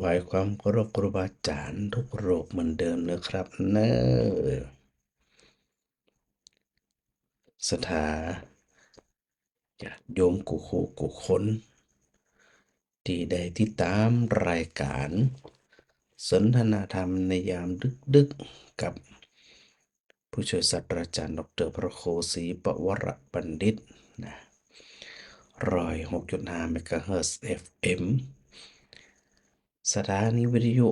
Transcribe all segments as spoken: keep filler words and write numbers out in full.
วายความเคารพครูบาอาจ๋ารย์ทุกรูปเหมือนเดิมนะครับเนอะ ศรัทธาญาติโยมกู้คู่กู้คน ตี้ได้ติดต๋ามรายก๋านสนทนาธรรมในยามดึกๆ กับผู้ช่วยศาสตราจ๋ารย์ด็อกเตอร์พระครูศรีปวรบัณฑิตนะ ร้อยหกจุดห้าเมกะเฮิรตซ์ เอฟเอ็ม สถานีวิทยุ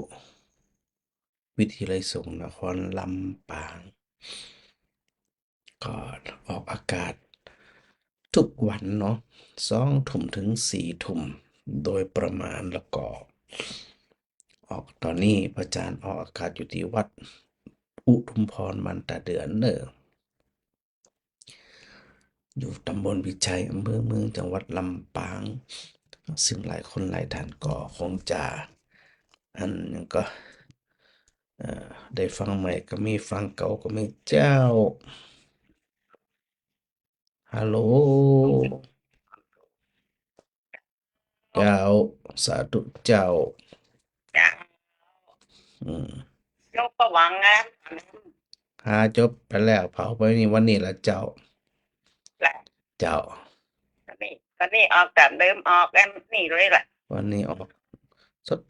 วิทยาลัยสงฆ์นครลำปาง ก็ออกอากาศทุกวันเนาะ สองทุ่มเถิงสี่ทุ่มโดยประมาณ แล้วก็ออก ต๋อนนี้พระอาจ๋ารย์ออกอากาศอยู่ตี้วัดอุทุมพรมันตาเดือนเนอะ อยู่ตำบลพิชัย อำเภอเมือง จังหวัดลำปาง ซึ่งหลายคนหลายท่านก็คงจะ อันหยังก็ เอ่อ ได้ฟังใหม่ก็มี ฟังเก่าก็มี เจ้า ฮัลโหล เจ้า สาธุเจ้า เจ้า อืม จบปะหวังนะ ฮะ จบไปแล้ว เผาไปนี่ วันนี้ละเจ้า ละ เจ้า วันนี้ วันนี้ออกต๋ามเดิม ออกอันนี้เลยละ วันนี้ออก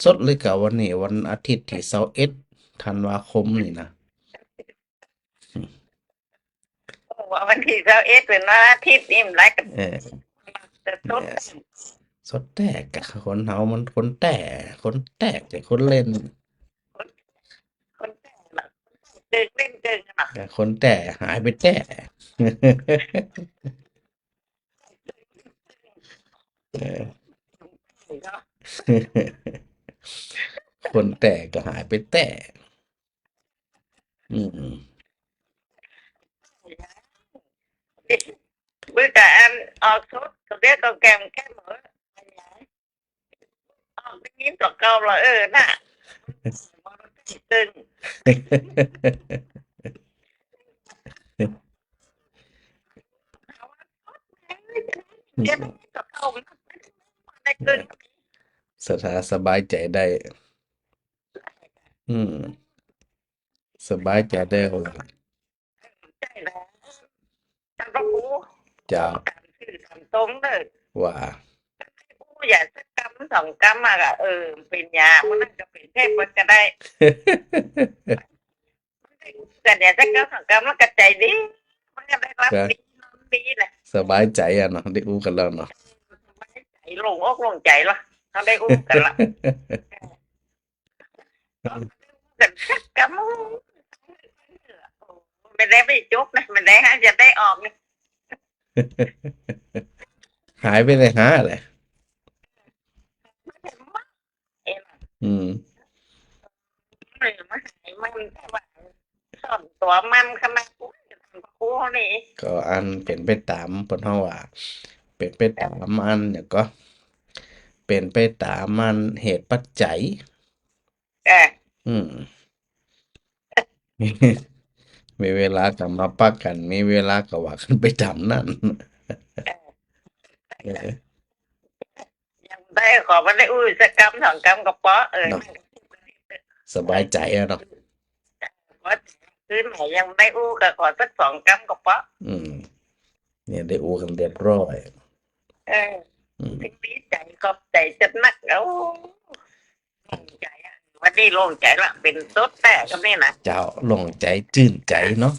สดๆ เลยก่า วันนี้วันอาทิตย์ตี้ซาวเอ็ดธันวาคมนี่นะ โอ้ วันตี้ซาวเอ็ดเป๋นวันอาทิตย์นี่มันหลาย เออ แต่สด เออ สดแต๊ก่า คนเฮามันคนแต๊ คนแต๊ จะคนเล่น คนแต๊ละ เกิงเล่นเกิงนะ แต่คนแต๊หายไปแต๊ เออ คนแต๊ก็หายไปแต๊ อืม มื้อก่าอันออกสด ก็เรียกเอาแกมแก้มเหรอ ออกได้ยินกว่าเก่าละ เออ น่ะ ตึง เดี๋ยวมันก็เข้ามาได้เกิน ศรัทธาสบายใจได้ อืม สบายใจได้ว่า ใช่แล้ว ท่านพระครู เจ้า ต๋ามซื่อต๋ามตรงเลย ว่า อู้อย่าสักกำสองกำอะ เออ เป๋นยา มันนั่นก็เป๋นเทพมันก็ได้ แต่เดี๋ยวสักกำสองกำมันก็ใจดี มันก็ได้รับ ครับ ดีนอนดีแหละ สบายใจอะเนาะ ได้อู้กั๋นแล้วเนาะ สบายใจ โล่งอกโล่งใจละ เฮาได้อู้กั๋นละ กั๋นสักกำ บ่ได้ไปจุกนะ บ่ได้หาจะได้ออกนี่ หายไปเลยหาเลย เอ็ม อืม เออ มันหาย มันแต่ว่าซ่อนตั๋วมันขนาดกู กูนี่ ก็อันเป๋นไปต๋าม เปิ้นฮ้องว่า เป๋นไปต๋ามอันเนี่ยก็ เป๋นไปต๋ามอันเหตุปัจจัย เออ อืม มีเวลาก็มาปะกั๋น มีเวลาก็ว่ากั๋นไปต๋ามนั้น เออ เออ ยังได้ ขอมันได้อู้สักกำสองกำก็เปาะ เออ เนาะ สบายใจอะเนาะ ว่าคืนไหนยังได้อู้ก็ขอสักสองกำก็เปาะ อืม เนี่ยได้อู้กั๋นเรียบร้อย เออ อืม ดีใจ๋ ขอบใจ๋จัดนัก โอ้ โล่งใจ๋อะ วันนี้โล่งใจ๋ละ เป๋นสดแต๊กำนี้นะ เจ้า โล่งใจ๋ จื้นใจ๋เนาะ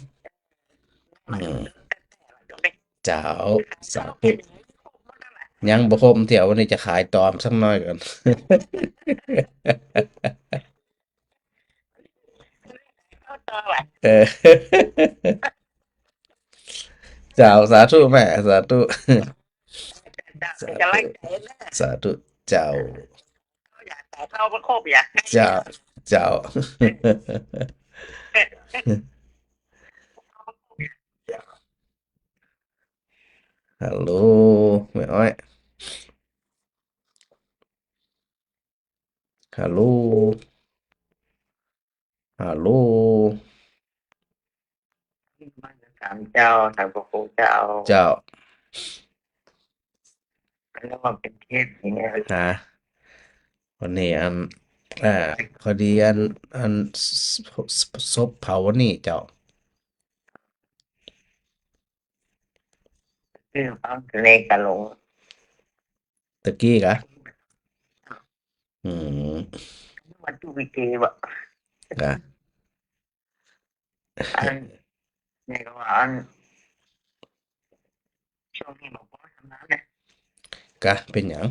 อืม เจ้า สาธุ ยังบ่ครบเตี้ย วันนี้จะขายต๋อมสักหน่อยก่อน เออ เจ้า สาธุแม่ สาธุ เจ้า สาธุ เป๋นก๋ำลังใจ๋นะ สาธุ เจ้า อย่าแต่เข้ามาครบอย่า เจ้า เจ้า ฮัลโหล แม่อ้อย ฮัลโหล ฮัลโหล ถามเจ้า ถามพระครูเจ้า เจ้า เรียกว่าเป๋นเทพอย่างเงี้ย ฮะ วันนี้อัน อ่า พอดีอัน อัน ศพ ศพเผาวันนี้เจ้า คือฟังเลขกะหลง ตะกี้กะ อืม มาดูวิเกวะ กะ อัน นี่ก็ว่าอัน ช่วงนี้บอกว่าทำงานเนี่ย กะ เป๋นหยัง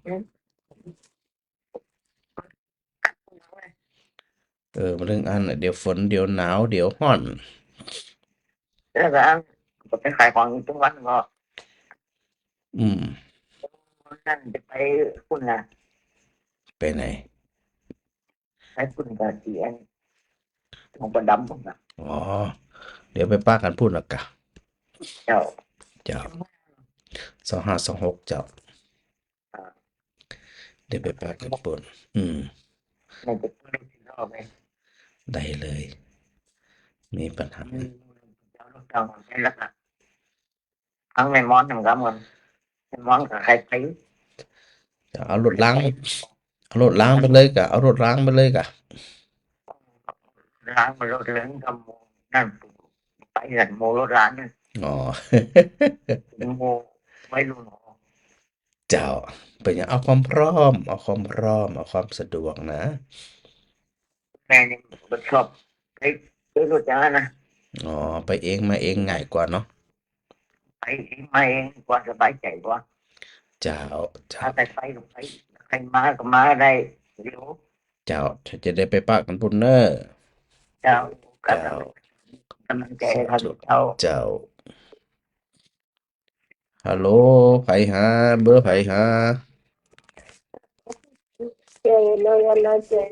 อืม เออ มันเรื่องอันน่ะ เดี๋ยวฝน เดี๋ยวหนาว เดี๋ยวฮ้อน แล้วก็อัน ก็ไปขายของอยู่ทุกวันก็ อืม นั่นจะไปพุ้นนะ ไปไหน ไปพุ้นกะตี้อัน หลวงปู่ดำพุ้นนะ อ๋อ เดี๋ยวไปปะกั๋นพุ้นละกะ เจ้า เจ้า ซาวห้า ซาวหก เจ้า อ่า เดี๋ยวไปปะกั๋นพุ้น อืม ได้เลย มีปัญหา อืม เจ้าลูกเจ้าของใช้แล้วกะ ตังแม่หมอนหนึ่งกำกั๋น แม่หมอนกับใครไป จะเอารถล้าง เอารถล้างไปเลยกะ เอารถล้างไปเลยกะ ล้างไปรถล้างกับหมู่นั่น ไปกันหมู่รถล้างนั่น อ๋อ หมู่วัยรุ่น เจ้า เป๋นหยัง เอาความพร้อม เอาความพร้อม เอาความสะดวกนะ แม่นี่บ่ชอบไป ไปรถอย่างนั้นนะ อ๋อ ไปเองมาเองง่ายกว่าเนาะ ไปเองมาเองกว่าสบายใจ๋กว่า เจ้า เจ้า ถ้าใครไปก็ไป ใครมาก็มาได้เร็ว เจ้า จะได้ไปปะกั๋นพุ้นเน่อ เจ้า เจ้า ก๋ำลังใจ๋ครับ สาธุ เจ้า เจ้า ฮัลโหล ใผหา เบอร์ใผหา เจ๋งเลยนะเจ๋ง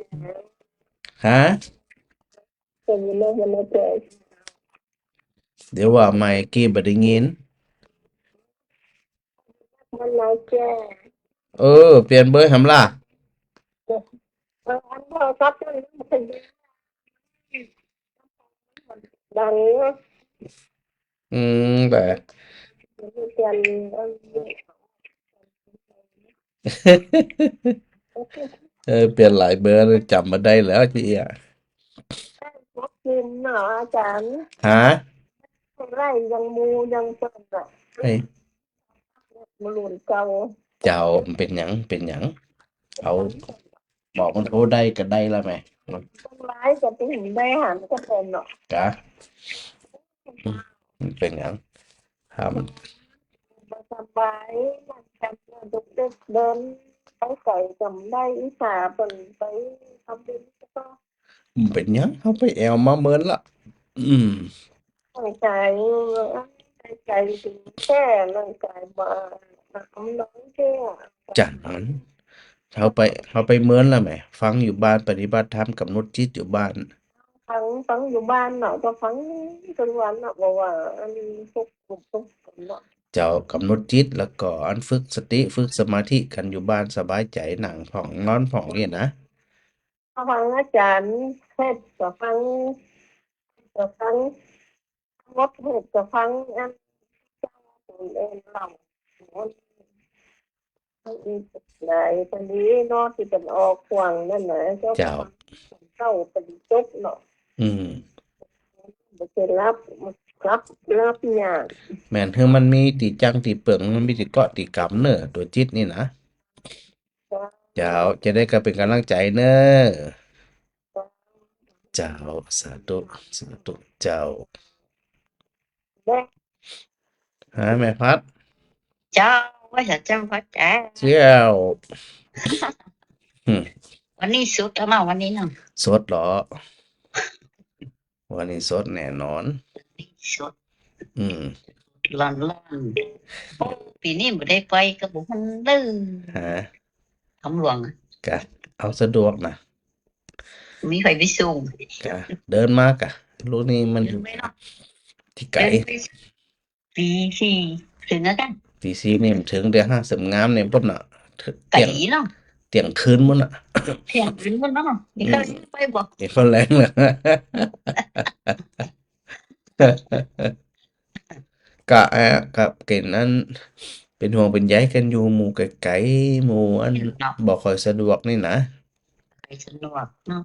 ฮะ เจ๋งเลยนะเจ๋ง เดี๋ยวว่าใหม่ กี้บ่ได้ยิน มันน้อยแจ้ เออ เปลี่ยนเบอร์หำล่ะ เออ อันโทรศัพท์มัน ดัง อืม แต่ เปลี่ยน เออ เออ เปลี่ยนหลายเบอร์เลย จ๋ำบ่ได้แล้ว เจ๊อะ ได้ครบทีมเนาะอาจ๋ารย์ ฮะ ไล่ยังหมู่ยังเปิ้นเนาะ เฮ้ย บ่ฮู้เก่า เจ้า มันเป๋นหยัง เป๋นหยัง เอา บอกมันโทรได้ก็ได้ละแหม มันหลายก็บ่ได้หันก็เปิ้นเนาะ กะ อืม มันเป๋นหยัง ห้าม บ่สบาย มันจำเดิน เดินไปไกลจ๋ำได้ อุตส่าห์เปิ้นไปทำบุญก็ บ่เป๋นหยัง เฮาไปแอ่วมาเมินละ อืม ร่างก๋าย ร่างก๋ายดีแท้ ร่างก๋ายบ่อำนวยแท้ จั่งหั้น เฮาไป เฮาไปเมินละแหม ฟังอยู่บ้าน ปฏิบัติธรรม ก๋ำหนดจิตอยู่บ้าน ฟัง ฟังอยู่บ้านเนาะ ก็ฟังตึงวันเนาะ บ่ว่าอันทุกข์ ทุกข์เนาะ เจ้า ก๋ำหนดจิต แล้วก็อันฝึกสติ ฝึกสมาธิกั๋นอยู่บ้าน สบายใจ๋ นั่งพ่อง นอนพ่องเนี่ยนะ ฟังอาจ๋ารย์เทศน์ก็ฟัง ก็ฟัง งดเทศน์ก็ฟัง อันเจ้าตัวเองเล่า หลายคนนี้เนาะ ตี้เปิ้นออกกว้างนั่นน่ะ เจ้า เจ้า ก็ฟังเจ้าเปิ้นจบเนาะ อืม บ่ใจ้หลับ หลับ หลับยาก แม่น คือมันมีตี้จั้งตี้เปิง มันมีตี้เกาะตี้ก๋ำเน่อ ตั๋วจิตนี่นะ เจ้า จะได้ก็เป๋นก๋ำลังใจ๋เน่อ เจ้า สาธุ สาธุ เจ้า ฮะ แม่พัด เจ้า ว่าจะเจ้าพัดจ๋า เจ้า อืม วันนี้สดแล้วเนาะ วันนี้เนาะ สดเหรอ วันนี้สดแน่นอน สด อืม ร้อนๆ โอ้ ปี๋นี้บ่ได้ไปก็บ่ฮู้เด้อ ฮะ ถ้ำหลวงอะ กะ เอาสะดวกนะ มีใผไปส่ง กะ เดินมากะ ลูกนี่มันอยู่ เดินไปเนาะ ตี้ไก๋ เดินไป ตีสี่เถิงแล้วกั๋น ตีสี่นี่มันเถิงเตื้อ ห้างเสริมงามนี่ปุ้นน่ะ เถิง ไก๋ เตี้ยง เนาะ เตี้ยงคืนปุ้นน่ะ เตี้ยงคืนปุ้นเนาะ นี่ก็ อืม ไปบ่ นี่ก็แลงแล้ว กะ เอ่อ กะเก๋นอัน เป็นห่วงเป็นใยกั๋นอยู่ หมู่ไก๋ๆ หมู่อัน เจ้า บ่ค่อยสะดวกนี่นะ ไปสะดวกเนาะ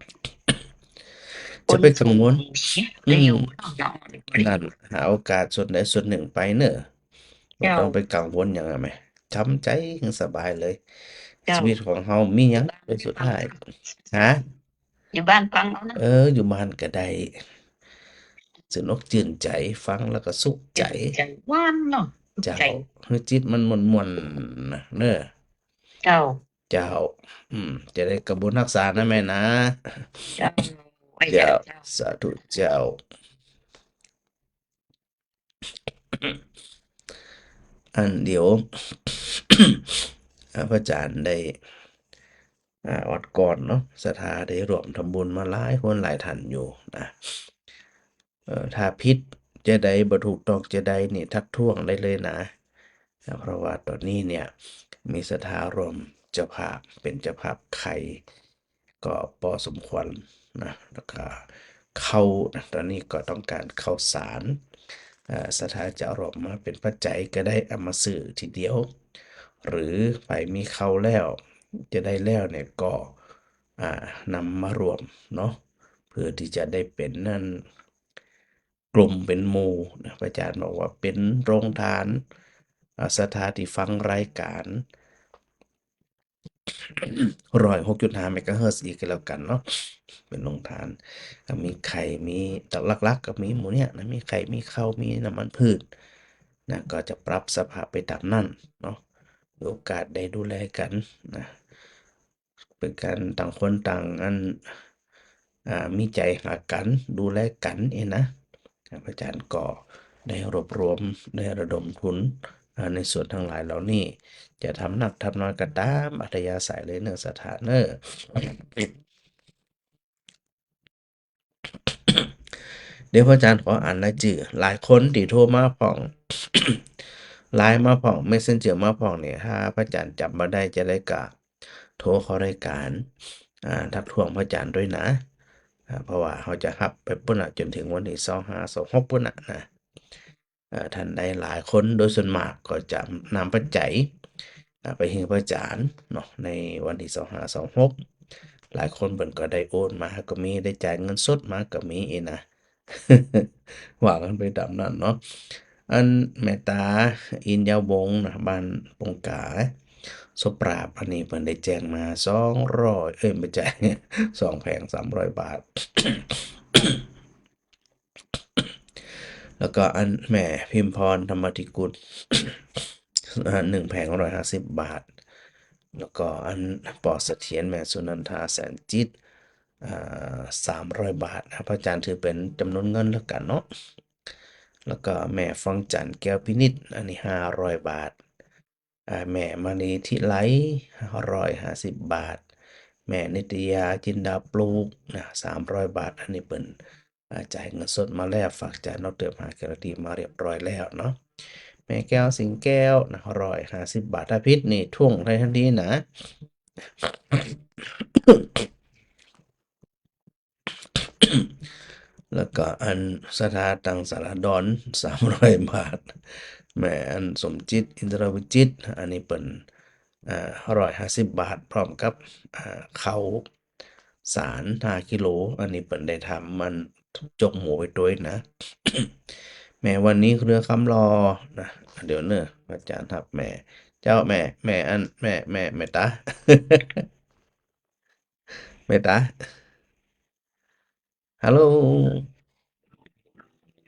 จะไปกังวล คนส่งหนี อืม ได้อยู่เนาะ นั่น หาโอกาสส่วนใดส่วนนึ่งไปเน่อ บ่ เจ้า ต้องไปกังวลหยังอะแหม ทำใจ๋หื้อสบายเลย เจ้า ชีวิตของเฮามีหยัง อยู่บ้าน โดยสุดท้าย ฟัง ฮะ อยู่บ้านฟังเอานะ เออ อยู่บ้านก็ได้ จื้นอกจื้นใจ๋ ฟังแล้วก็สุขใจ๋ ใจ๋หวานเนาะ เจ้า สุขใจ๋ หื้อจิตมันม่วนๆ นะ เน่อ เจ้า เจ้า อืม จะได้กำบุญฮักษานะแม่นะ เจ้า เจ้า เจ้า สาธุเจ้า อันเดี๋ยว อ่า พระอาจารย์ได้ อ่า วัดก่อนเนาะ ศรัทธาได้ร่วมทำบุญมาหลายคนหลายท่านอยู่นะ เอ่อ ถ้าผิดจะใด บ่ถูกต้องจะใดนี่ ทักท้วงได้เลยนะ เพราะว่าต๋อนนี้เนี่ย มีศรัทธาร่วมเจ้าภาพ เป๋นเจ้าภาพไข่ ก็ปอสมควรนะ แล้วก็ข้าวนะ ต๋อนนี้ก็ต้องก๋านข้าวสาร เอ่อ ศรัทธาจะเอาร่วมมาเป๋นปัจจัยก็ได้ เอามาซื้อทีเดียว หรือใผมีข้าวแล้ว จะได้แล้วเนี่ยก็ อ่า นำมาร่วมเนาะ เพื่อตี้จะได้เป๋นนั่น กลุ่มเป๋นหมู่นะ พระอาจารย์บอกว่าเป๋นโฮงทาน อ่า ศรัทธาตี้ฟังรายก๋าน ร้อยหกจุดห้าเมกะเฮิรตซ์ อีกก็แล้วกั๋นเนาะ เป๋นโฮงทาน ก็มีไข่ มี หลักๆ ก็มีหมู่เนี่ยนะ มีไข่ มีข้าว มีน้ำมันพืชนะ ก็จะปรับสภาพไปต๋ามนั้นเนาะ มีโอกาสได้ดูแลกั๋นนะ เป๋นก๋านต่างคนต่างอัน อ่า มีใจ๋หากั๋น ดูแลกั๋นเองนะ พระอาจารย์ก็ได้รวบรวม ได้ระดมทุน อ่า ในส่วนตังหลายเหล่านี้ จะทำนักทำน้อยก็ต๋ามอัธยาศัยเลยเน่อ ศรัทธาเน่อ เดี๋ยวพระอาจารย์ขออ่านรายจื้อ หลายคนตี้โทรมาพ่อง ไลน์มาพ่อง เมสเซนเจอร์มาพ่องเนี่ย ถ้าพระอาจารย์จ๋ำบ่ได้จะได้ก็โทรเข้ารายก๋าน อ่า ทักท้วงพระอาจารย์ตวยนะ อ่า เพราะว่าเฮาจะฮับไปปู๊นน่ะ จ๋นเถิงวันตี้ซาวห้า ซาวหกปู๊นน่ะนะ เอ่อ ท่านใดหลายคน โดยส่วนมากก็จะนำปัจจัย อ่า ไปหื้อพระอาจารย์เนาะ ในวันตี้ซาวห้า ซาวหก หลายคนเปิ้นก็ได้โอนมาก็มี ได้จ่ายเงินสดมาก็มีเองนะ ว่ากั๋นไปต๋ามนั้นเนาะ อันแม่ต๋า อินยาววงศ์นะ บ้านปงก๋า โสปราบ อันนี้เปิ้นได้แจ้งมาสองร้อย เอ้ย บ่ใจ้ สองแผง สามร้อยบาท แล้วก็อันแม่พิมพร ธรรมธิกุล อ่า หนึ่งแผง ร้อยห้าสิบบาท แล้วก็อันปอเสถียร แม่สุนันทา แสนจิต อ่า สามร้อยบาทนะ พระอาจารย์ถือเป๋นจ๋ำนวนเงินแล้วกั๋นเนาะ แล้วก็แม่ฟองจันทร์ แก้วพินิจ อันนี้ห้าร้อยบาท อ่า แม่มณีทิไล ร้อยห้าสิบบาท แม่นิตยา จินดาปลูกนะ สามร้อยบาท อันนี้เปิ้น อ่า จ่ายเงินสดมาแล้ว ฝากจ่ายนอกเติมหาเจ้าหน้าตี้มาเรียบร้อยแล้วเนาะ แม่แก้ว สิงห์แก้วนะ ร้อยห้าสิบบาท ถ้าผิดนี่ท้วงได้ทันทีนะ แล้วก็อันศรัทธาตังสารดร สามร้อยบาท แม่อันสมจิต อินทรวิจิตร อันนี้เปิ้น อ่า ร้อยห้าสิบบาท พร้อมกับ อ่า ข้าวสารห้ากิโล อันนี้เปิ้นได้ทำมันจกหมูไปตวยนะ แม่วันนี้เครือคำหล่อนะ เดี๋ยวเน่อ พระอาจารย์ฮับแม่ เจ้าแม่ แม่อัน แม่ แม่ แม่ต๋า แม่ต๋า ฮัลโหล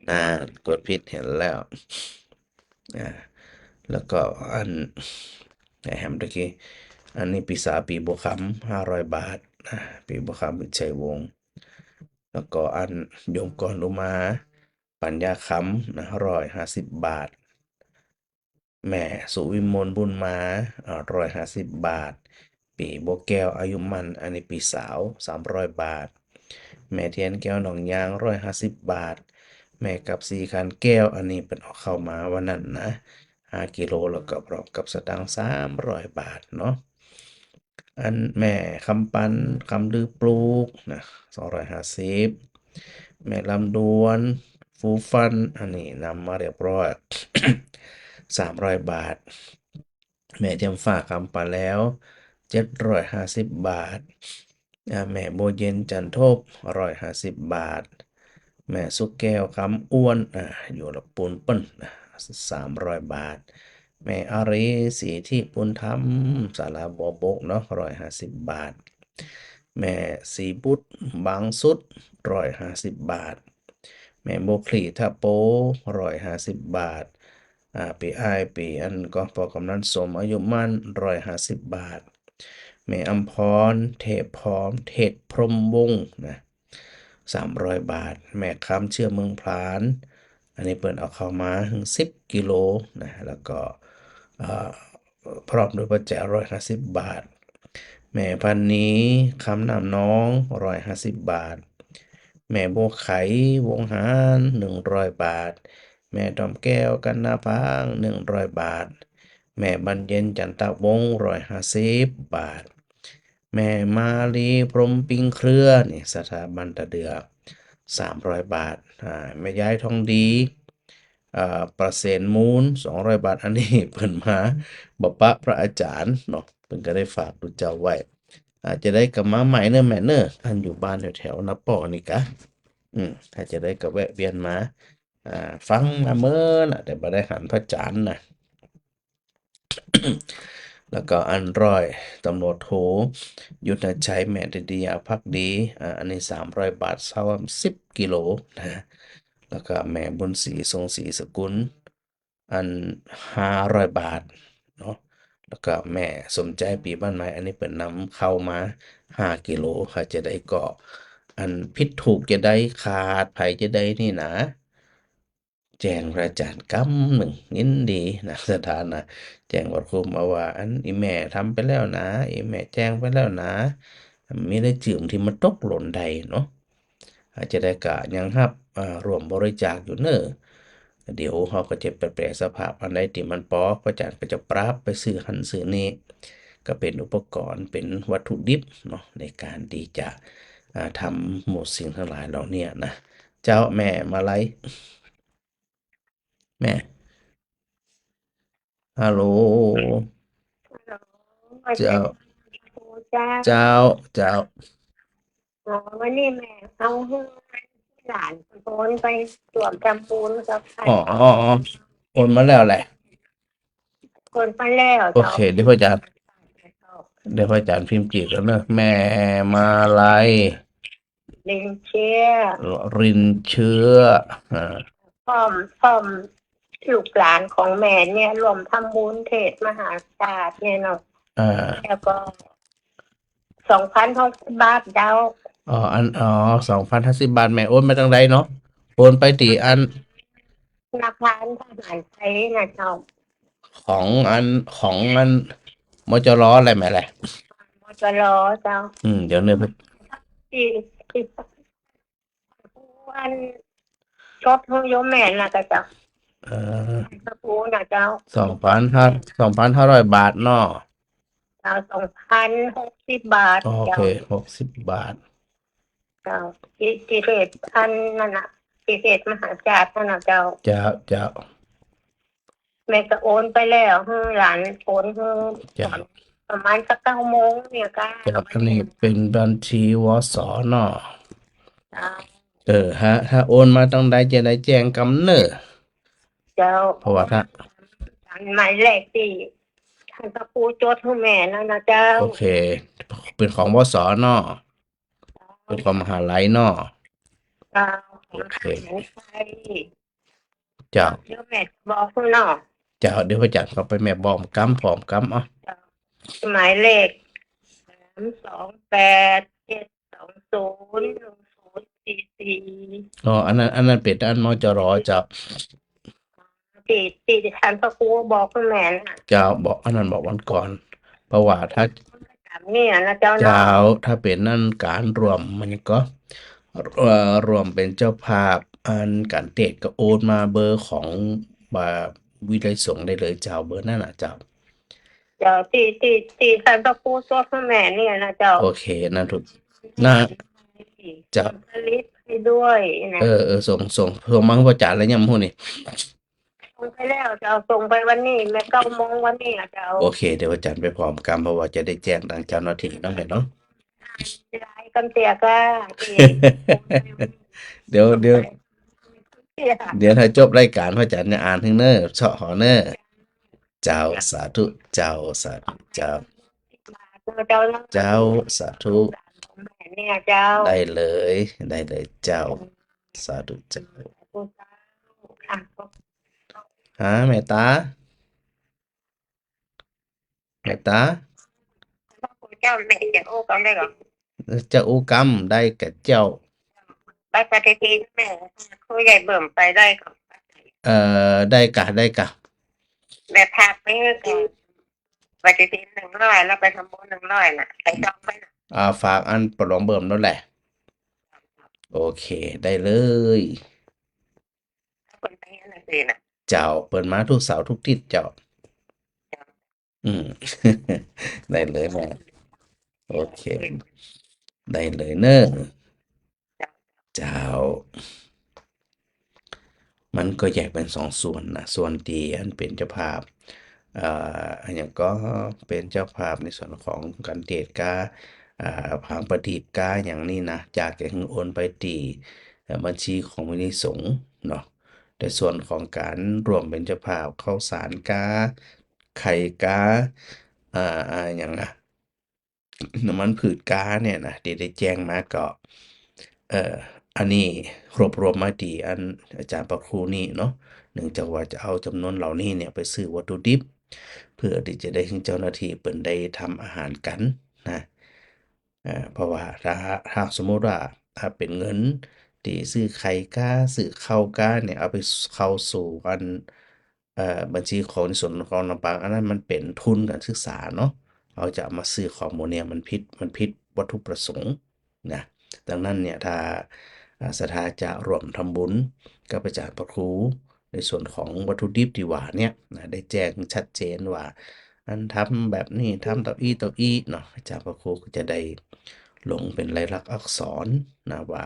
อ่า กดผิด หันแล้ว อ่า แล้วก็อัน ไหนแหมตะกี้ อันนี้ปี้สาว ปี๋บัวคำ ห้าร้อยบาท อ่า ปี๋บัวคำ วิชัยวงศ์ แล้วก็อันโยมกรอุมา ปัญญาคำนะ ร้อยห้าสิบบาท แม่สุวิมลบุญมา อ่า ร้อยห้าสิบบาท ปี๋บัวแก้ว อายุมั่น อันนี้ปี้สาว สามร้อยบาท แม่เทียนแก้ว หนองยาง ร้อยห้าสิบบาท แม่กับสีขันแก้ว อันนี้เปิ้นเอาข้าวมาวันนั้นนะ ห้ากิโล แล้วก็พร้อมกับสตางค์ สามร้อยบาทเนาะ อันแม่คำปัน คำลือปลูกนะ สองร้อยห้าสิบ แม่ลำดวน ฟูฟัน อันนี้นำมาเรียบร้อย สามร้อยบาท แม่เทียมฟ้า คำปาแลว เจ็ดร้อยห้าสิบบาท อ่า แม่บัวเย็น จันทบ ร้อยห้าสิบบาท แม่สุขแก้ว คำอ้วน อ่า อยู่ละปูนเปิ้น อ่า สามร้อยบาท แม่อารี ศรีทิพย์ บุญธรรม ศาลาบัวบกเนาะ ร้อยห้าสิบบาท แม่ศรีบุตร บางสุด ร้อยห้าสิบบาท แม่บัวคลี่ ท่าโป ร้อยห้าสิบบาท อ่า ปี้อ้าย ปี้อันก็ป้อกำนันสม อายุมั่น ร้อยห้าสิบบาท แม่อำพร เทพพร้อม เทพพรหมวงศ์นะ สามร้อยบาท แม่คำ เชื้อเมืองผลาน อันนี้เปิ้นเอาเข้ามาสิบกิโลนะ แล้วก็ เอ่อ พร้อมด้วยปัจจัย ร้อยห้าสิบบาท แม่พันนี คำน้ำนอง ร้อยห้าสิบบาท แม่บัวไข วงหาร หนึ่งร้อยบาท แม่ดอมแก้ว กันนาพาง หนึ่งร้อยบาท แม่บานเย็น จันตะวงศ์ ร้อยห้าสิบบาท แม่มาลี พรหมปิงเครือ นี่ สถาบันตะเดือ สามร้อยบาท อ่า แม่ยายทองดี อ่า ประเสนมูล สองร้อยบาท อันนี้เปิ้นมาบ่ปะพระอาจารย์เนาะ เปิ้นก็ได้ฝากดูเจ้าไว้ อาจจะได้กลับมาใหม่เน่อแม่เน่อ อันอยู่บ้านแถวๆ นาป้อนี่กะ อืม อาจจะได้ก็แวะเวียนมา อ่า ฟังมาเมินน่ะ แต่บ่ได้หันพระอาจารย์นะ แล้วก็อันร้อยตำรวจโท ยุทธชัย แม่ดิยาภักดี อ่า อันนี้สามร้อยบาท เช่าสิบกิโลนะ แล้วก็แม่บุญศรี ทรงศรีสกุล อันห้าร้อยบาทเนาะ แล้วก็แม่สมใจ ปีบ้านใหม่ อันนี้เปิ้นนำเข้ามาห้ากิโล ค่ะ จะได้ก็ อันผิดถูกจะได้ขาดไผจะได้นี่นะ แจ้งพระอาจารย์กำนึ่ง ยินดีนะ ศรัทธานะ แจ้งพระครูมาว่า อันอีแม่ทำไปแล้วนะ อีแม่แจ้งไปแล้วนะ มีรายจื้อตี้มันตกหล่นได้เนาะ อาจจะได้กะยังฮับ อ่า ร่วมบริจาคอยู่เน่อ เดี๋ยวเฮาก็จะไปแปลสภาพอันใดตี้มันปอ พระอาจารย์ก็จะปรับไปซื้อหั้นซื้อนี่ ก็เป็นอุปกรณ์ เป็นวัตถุดิบเนาะ ในการตี้จะ อ่า ทำหมู่สิ่งทั้งหลายเหล่าเนี้ยนะ เจ้าแม่มาลัย แม่ ฮัลโหล ฮัลโหล เจ้า เจ้า เจ้า เจ้า อ๋อ วันนี้แม่เอาหื้อหลานโอนไปร่วมทำบุญกับใคร อ๋อ อ๋อ อ๋อ โอนมาแล้วแหละ โอนมาแล้ว โอเค เดี๋ยวพระอาจารย์ เดี๋ยวพระอาจารย์พิมพ์จีบกันเนอะ แม่มาลัย รินเชื้อ รินเชื้อ อ่า พร้อม พร้อมลูกหลานของแม่เนี่ย ร่วมทำบุญเทศมหาชาติเนี่ยเนาะ อ่า แล้วก็ สองพันหกสิบบาทเจ้า อ๋อ อัน อ๋อ สองพันห้าสิบบาท แม่โอนมาตางใดเนาะ โอนไปตี้อัน ธนาคารทหารไทยนะเจ้า ของอัน ของอัน มจร อะไรแม่แหละ มจร เจ้า อืม เดี๋ยวเนี่ย ตี้ ตี้ อัน จดหื้อโยมแม่น่ะเจ้า เออ พระครูน่ะเจ้า สองพันห้า สองพันห้าร้อยบาทเนาะ เจ้า สองพันหกสิบบาท โอเค เจ้า หกสิบบาท เจ้า ตี้ ตี้เทศอันนั้นน่ะ ตี้เทศมหาชาตินั่นน่ะเจ้า เจ้า เจ้า แม่ก็โอนไปแล้ว หื้อหลานโอนหื้อ เจ้า ประมาณสักเก้าโมงเนี่ยค่ะ เจ้า อันนี้เป็นบัญชี วส เนาะ เจ้า เออ ฮะ ถ้าโอนมาตางใดจะได้แจ้งกำเน่อ เจ้า เพราะว่าถ้า หมายเลขตี้ท่านพระครูจดหื้อแม่นั่นนะเจ้า โอเค เป็นของ วส เนาะ เป็นของมหาลัยเนาะ เจ้า โอเค ของมหาวิทยาลัย เจ้า เดี๋ยวแม่บอกหื้อเนาะ เจ้า เดี๋ยวพระอาจารย์เข้าไป แม่บอกกำ พร้อมกำ เอ้า เจ้า หมายเลข สามสองแปด เจ็ดสองศูนย์ หนึ่งศูนย์สี่สี่ อ๋อ อันนั้น อันนั้นเป็นอัน มจร เจ้า ตี้ ตี้ท่านพระครูบอกหื้อแม่น่ะ เจ้า บอก อันนั้นบอกวันก่อน เพราะว่าถ้า ตามเนี่ยนะเจ้าเนาะ เจ้า ถ้าเป็นอันก๋านร่วมมันก็ เอ่อ ร่วมเป็นเจ้าภาพ อันก๋านเทศน์ก็โอนมาเบอร์ของ อ่า วิทยาลัยสงฆ์ได้เลยเจ้า เบอร์นั่นน่ะเจ้า เจ้า ตี้ ตี้ ตี้ท่านพระครูจดหื้อแม่เนี่ยนะเจ้า โอเค นั่นถูก นะ เจ้า ผลิตให้ด้วยนะ เออ เออ ส่ง ส่ง ส่งมาหื้อพระอาจารย์แล้วยังบ่ฮู้นี่ ส่งไปแล้วเจ้า ส่งไปวันนี้ แม่ เก้าโมงวันนี้อะเจ้า โอเค เดี๋ยวอาจ๋ารย์ไปพร้อมกั๋น เพราะว่าจะได้แจ้งตางเจ้าหน้าตี้เนาะแม่เนาะ หลายกำเตี้ยก้า เดี๋ยว เดี๋ยว เดี๋ยวถ้าจบรายก๋าน พระอาจ๋ารย์จะอ่านหื้อเน่อ เซาะหอเน่อ เจ้า สาธุ เจ้า สาธุ เจ้า เจ้า สาธุ เนี่ยเจ้า ได้เลย ได้เลยเจ้า สาธุเจ้า ฮะ แม่ต๋า แม่ต๋า เจ้า แม่จะอู้กำได้ก่อ จะอู้กำได้ก่อเจ้า ไปปฏิทินแม่ ผู้ใหญ่เบิ่มไปได้ก่อ เอ่อ ได้ก่ะ ได้ก่ะ แม่พาไปก่อ ปฏิทินหนึ่งร้อย แล้วไปทำบุญหนึ่งร้อยน่ะ ไปจองไว้น่ะ อ่า ฝากอันป้อหลวงเบิ่มนั่นแหละ โอเค ได้เลย เปิ้นไปเฮียนหนังสือน่ะ เจ้า เปิ้นมาทุกเสาร์ทุกอาทิตย์เจ้า อืม ได้เลยแม่ โอเค ได้เลยเน่อ เจ้า มันก็แยกเป๋นสองส่วนนะ ส่วนตี้อันเป๋นเจ้าภาพ เอ่อ อะหยังก็ เป๋นเจ้าภาพในส่วนของก๋านเตสน์ก้า อ่า ผางประดีบก้าอย่างนี้นะ จะหื้อโอนไปตี้ เอ่อ บัญชีของมูลนิธิสงฆ์เนาะ แต่ส่วนของก๋านร่วมเป๋นเจ้าภาพ ข้าวสารก้า ไข่ก้า อ่า อ่า อะหยังอะ น้ำมันพืชก้าเนี่ยนะ ตี้ได้แจ้งมาก็ เอ่อ อันนี้รวบรวมมาตี้อันอาจ๋ารย์พระครูนี่เนาะ เนื่องจากว่าจะเอาจ๋ำนวนเหล่านี้เนี่ยไปซื้อวัตถุดิบ เพื่อตี้จะได้หื้อเจ้าหน้าตี้เปิ้นได้ทำอาหารกั๋นนะ เอ่อ เพราะว่าถ้า ถ้าสมมุติว่า ถ้าเป๋นเงินตี้ซื้อไข่ก้า ซื้อข้าวก้าเนี่ย เอาไปเข้าสู่อัน เอ่อ บัญชีของในส่วนของลำปาง อันนั้นมันเป๋นทุนก๋านศึกษาเนาะ เอาจะเอามาซื้อของหมู่เนี่ย มันผิด มันผิดวัตถุประสงค์นะ ดังนั้นเนี่ย ถ้า อ่า ศรัทธาจะร่วมทำบุญกับอาจ๋ารย์พระครู ในส่วนของวัตถุดิบตี้ว่าเนี่ยนะ ได้แจ้งชัดเจนว่า อันทำแบบนี้ ทำเต้าอี้เต้าอี้เนาะ อาจ๋ารย์พระครูก็จะได้ลงเป๋นลายลักษณ์อักษรนะ ว่า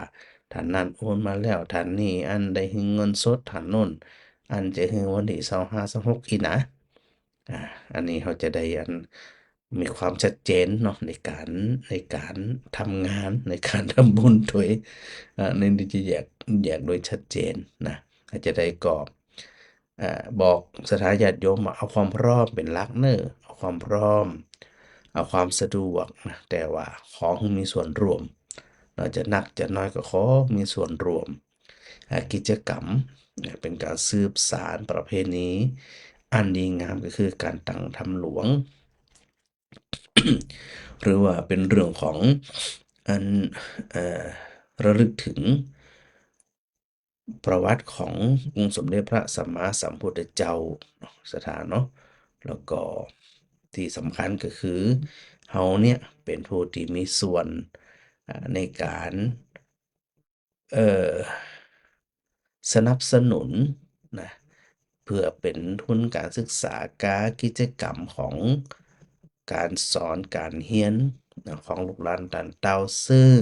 ท่านนั้นโอนมาแล้ว ท่านนี้อันได้หื้อเงินสด ท่านโน้นอันจะหื้อวันตี้ซาวห้า ซาวหกอี้นะ อ่า อันนี้เฮาจะได้อันมีความชัดเจนเนาะ ในก๋าน ในก๋านทำงาน ในก๋านทำบุญโดย อ่า นี่จะแยก แยกโดยชัดเจนนะ อาจจะได้ก็ เอ่อ บอกศรัทธาญาติโยมว่าเอาความพร้อมเป๋นหลักเน่อ เอาความพร้อม เอาความสะดวกนะ แต่ว่าขอหื้อมีส่วนร่วม เนาะ จะนักจะน้อยก็ขอมีส่วนร่วม อ่า กิจกรรมเนี่ย เป๋นก๋านสืบสานประเพณีอันดีงาม ก็คือก๋านตั้งธรรมหลวง หรือว่าเป๋นเรื่องของอัน เอ่อ ระลึกเถิงประวัติขององค์สมเด็จพระสัมมาสัมพุทธเจ้า ศรัทธาเนาะ แล้วก็ตี้สำคัญก็คือเฮาเนี่ยเป๋นผู้ตี้มีส่วน อ่า ในก๋าน เอ่อ สนับสนุนนะ เพื่อเป๋นทุนก๋านศึกษาก้ากิจกรรมของก๋านสอนก๋านเฮียนนะ ของลูกหลานต้านเต้า ซึ่ง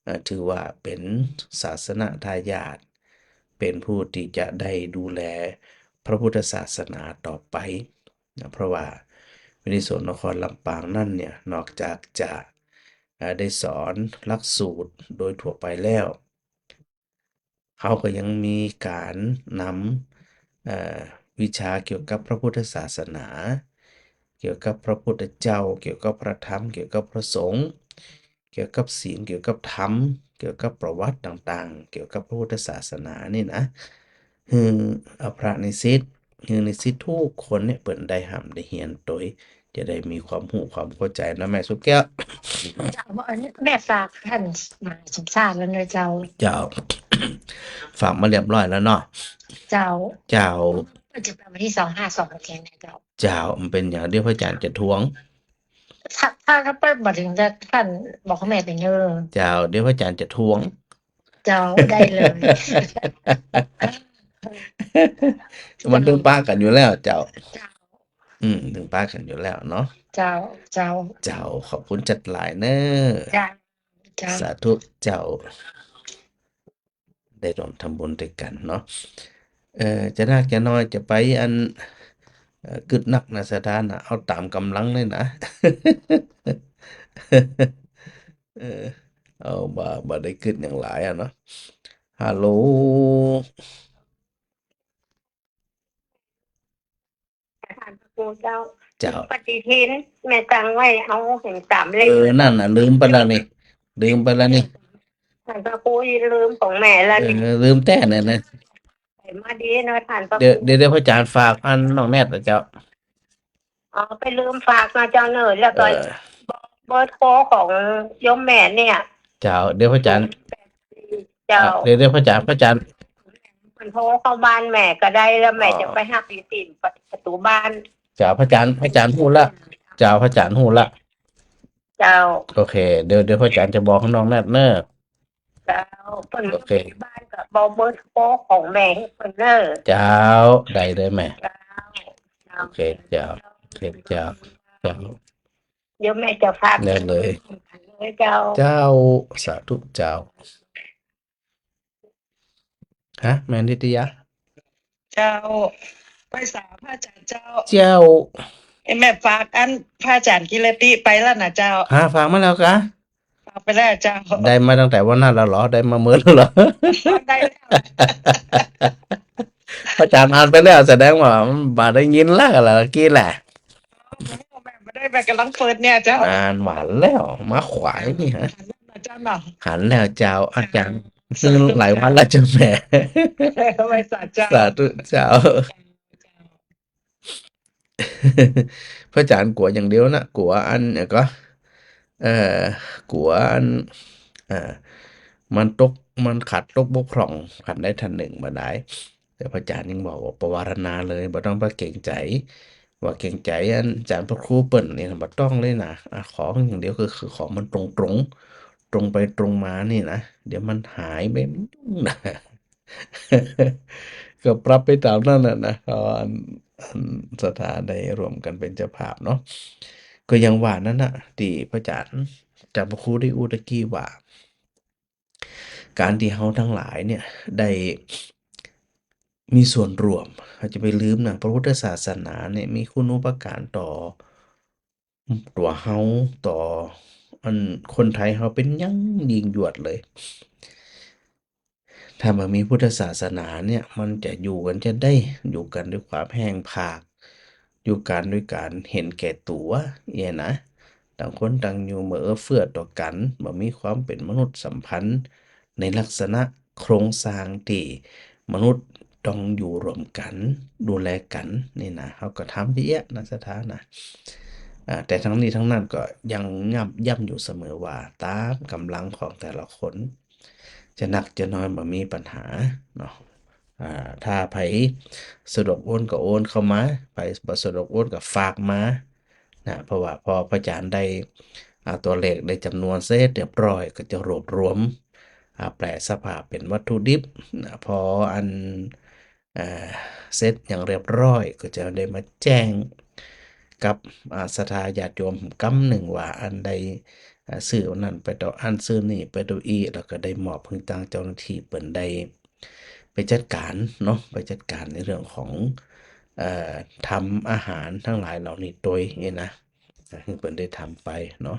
เอ่อ ถือว่าเป๋นศาสนทายาท เป๋นผู้ตี้จะได้ดูแลพระพุทธศาสนาต่อไปนะ เพราะว่าวิทยาลัยสงฆ์นครลำปางนั้นเนี่ย นอกจากจะ เอ่อ ได้สอนหลักสูตรโดยทั่วไปแล้ว เขาก็ยังมีก๋านนำ เอ่อ วิชาเกี่ยวกับพระพุทธศาสนา เกี่ยวกับพระพุทธเจ้า เกี่ยวกับพระธรรม เกี่ยวกับพระสงฆ์ เกี่ยวกับศีล เกี่ยวกับธรรม เกี่ยวกับประวัติต่างๆ เกี่ยวกับพระพุทธศาสนานี่นะ หื้อ เอ่อ พระนิสิต หื้อนิสิตกู้คนเนี่ยเปิ้นได้ฮ่ำได้เฮียนโตย จะได้มีความฮู้ความเข้าใจ๋เนาะแม่สุขแก้ว เจ้า อันนี้แม่ฝากต้านมหาสมชาติแล้วเนาะเจ้า เจ้า ฝากมาเรียบร้อยแล้วเนาะ เจ้า เจ้า ก็จะไปวันตี้ซาวห้า ซาวหกเนาะเจ้า เจ้า บ่เป๋นหยัง เดี๋ยวพระอาจ๋ารย์จะทวง ถ้า ถ้า ถ้าไปบ่เถิงจะ ต้านบอกกับแม่ไปเน่อ เจ้า เดี๋ยวพระอาจ๋ารย์จะทวง เจ้า ได้เลย มันตึงปะกั๋นอยู่แล้วเจ้า เจ้า อืม ตึงปะกั๋นอยู่แล้วเนาะ เจ้า เจ้า เจ้า ขอบคุณจ๊าดหลายเน่อ เจ้า เจ้า สาธุเจ้า ได้ร่วมทำบุญตวยกั๋นเนาะ เออ จะนักจะน้อยจะไปอัน เออ กึ๊ดนักนะศรัทธานะ เอาต๋ามก๋ำลังเลยนะ เออ เอา บ่ บ่ได้กึ๊ดหยังหลายอะเนาะ ฮัลโหล ท่านพระครูเจ้า เจ้า ปฏิทินแม่ตั้งไว้เอาเห็นสามเล่ม เออ นั่นน่ะ ลืมไปแล้วนี่ ลืมไปแล้วนี่ ท่านพระครูลืมของแม่แล้วนี่ เออ ลืมแต๊เนี่ยนะ ใส่มาดีเนาะท่านพระครู เดี๋ยว เดี๋ยว เดี๋ยวพระอาจารย์ฝากอันน้องแนทนะเจ้า อ๋อ ไปลืมฝากนะเจ้าเนอะ แล้วก็ เออ เบอร์โทรของโยมแม่เนี่ย เจ้า เดี๋ยวพระอาจารย์ เจ้า อ่ะ เดี๋ยว เดี๋ยวพระอาจารย์ พระอาจารย์ มันโทรเข้าบ้านแม่ก็ได้ แล้วแม่ อ๋อ จะไปหับอีติ่มประตูบ้าน เจ้า พระอาจารย์ พระอาจารย์ฮู้ละ เจ้า พระอาจารย์ฮู้ละ เจ้า โอเค เดี๋ยว เดี๋ยวพระอาจารย์จะบอกให้น้องแนทเนอะ เจ้า เปิ้น โอเค บ้านก็บอกเบอร์โทรของแม่ให้เปิ้นเนอะ เจ้า ได้เลยแม่ เจ้า โอเค เจ้า โอเค เจ้า เจ้า เดี๋ยวแม่จะฝาก ได้เลย เจ้า เจ้า สาธุเจ้า ฮะ แม่นิตยา เจ้า ไปสาพระอาจารย์เจ้า เจ้า เอ้ย แม่ฝากอันพระอาจารย์กิรติไปแล้วนะเจ้า ฮะ ฝากมาแล้วกา ฝากไปแล้วเจ้า ได้มาตั้งแต่วันนั้นแล้วเหรอ ได้มาเมินแล้วเหรอ ได้แล้ว พระอาจารย์อ่านไปแล้ว แสดงว่ามันบ่ได้ยินแล้วล่ะ เมื่อกี้แหละ แม่บ่ได้ แม่ก๋ำลังเปิดเนี่ยเจ้า อ่านหวานแล้ว มาขวายนี่ฮะ หันแล้วนะเจ้าเนาะ หันแล้วเจ้า อาจารย์ ซึ่งหลายวันแล้วเจ้าแม่ ไหว้สาเจ้า สาธุเจ้า พระอาจารย์กั๋วอย่างเดียวนะ กั๋วอันเนี่ยก็ เอ่อ กั๋วอัน เอ่อ มันตก มันขาดตกบกพร่อง ขันใดขันหนึ่งบ่ได้ แต่พระอาจารย์ยังบอกว่าปวารณาเลย บ่ต้องไปเกรงใจ๋ ว่าเกรงใจ๋อันอาจารย์พระครูเปิ้นนี่นะ บ่ต้องเลยนะ อ่ะ ขออย่างเดียวคือ คือขอมันตรงๆ ตรงไปตรงมานี่นะ เดี๋ยวมันหายไป มันยุ่งนะ ก็ปรับไปต๋ามนั้นน่ะนะ เพราะอัน อันศรัทธาได้ร่วมกั๋นเป๋นเจ้าภาพเนาะ ก็อย่างว่านั้นน่ะ ตี้พระอาจารย์ อาจารย์พระครูได้อู้ตะกี้ว่า ก๋านตี้เฮาตังหลายเนี่ย ได้มีส่วนร่วม เฮาจะไปลืมนะ พระพุทธศาสนาเนี่ยมีคุณูปการต่อตั๋วเฮา ต่ออันคนไทยเฮาเป๋นอย่างยิ่งยวดเลย ถ้าบ่มีพุทธศาสนาเนี่ย มันจะอยู่กั๋นจะใด อยู่กั๋นด้วยความแห้งผาก อยู่กั๋นด้วยก๋านเห็นแก่ตั๋ว เนี่ยนะ ต่างคนต่างอยู่ บ่เอื้อเฟื้อต่อกั๋น บ่มีความเป๋นมนุษยสัมพันธ์ในลักษณะโครงสร้างตี้มนุษย์ต้องอยู่ร่วมกั๋น ดูแลกั๋น นี่นะ เฮาก็ทำเยียะนะศรัทธานะ อ่า แต่ทั้งนี้ทั้งนั้นก็ยังย้ำ ย้ำอยู่เสมอว่า ต๋ามก๋ำลังของแต่ละคน จะนักจะน้อยบ่มีปัญหาเนาะ อ่า ถ้าใผสะดวกโอนก็โอนเข้ามา ใผบ่สะดวกโอนก็ฝากมานะ เพราะว่าพอพระอาจารย์ได้ อ่า ตั๋วเลขได้จ๋ำนวนเสร็จเรียบร้อย ก็จะรวบรวม อ่า แปลสภาพเป๋นวัตถุดิบนะ พออัน เอ่อ เสร็จอย่างเรียบร้อย ก็จะได้มาแจ้งกับ อ่า ศรัทธาญาติโยมกำนึ่งว่าอันใด อ่า ซื้ออันนั้นไปเต้าอั้น ซื้อนี่ไปเต้าอี้ แล้วก็ได้มอบหื้อตางเจ้าหน้าตี้เปิ้นได้ไปจัดก๋านเนาะ ไปจัดก๋านในเรื่องของ เอ่อ ทำอาหารตังหลายเหล่านี้โตยนี่นะ หื้อเปิ้นได้ทำไปเนาะ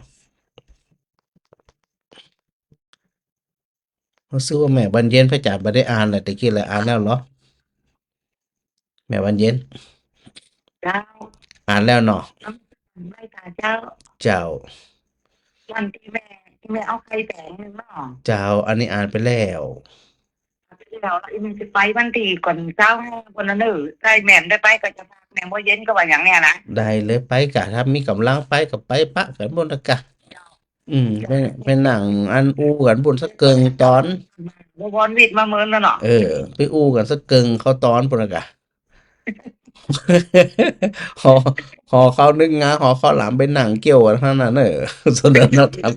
รู้สึกว่าแม่บานเย็นพระอาจารย์บ่ได้อ่านแหละ ตะกี้แหละอ่านแล้วเหรอ แม่บานเย็น เจ้า อ่านแล้วเนาะ ไหว้สาเจ้า เจ้า วันตี้แม่ ตี้แม่เอาไข่แผงหนึ่งเนาะ เจ้า อันนี้อ่านไปแล้ว อ่านไปแล้ว แล้วอีกหนึ่งจะไปวันตี้ก่อนเช้าแห้งคนละเนอะ ได้แม่ได้ไปก็จะพาแม่เมื่อเย็นก็ว่าอย่างเนี้ยนะ ได้เลยไปกะ ถ้ามีก๋ำลังไปก็ไปปะกั๋นโน่นนะกะ เจ้า อืม ไป ไปนั่งอันอู้กั๋นปุ้นสักเกิ่งต๋อน บ่วอนวิทย์มาเมินแล้วเนาะ เออ ไปอู้กั๋นสักเกิ่งข้าวต๋อนปุ้นน่ะกะ ห่อ ห่อข้าวนึ่งงา ห่อข้าวหลามไปนั่งเกี้ยวกั๋นหั้นน่ะเนอะ สนทนาธรรม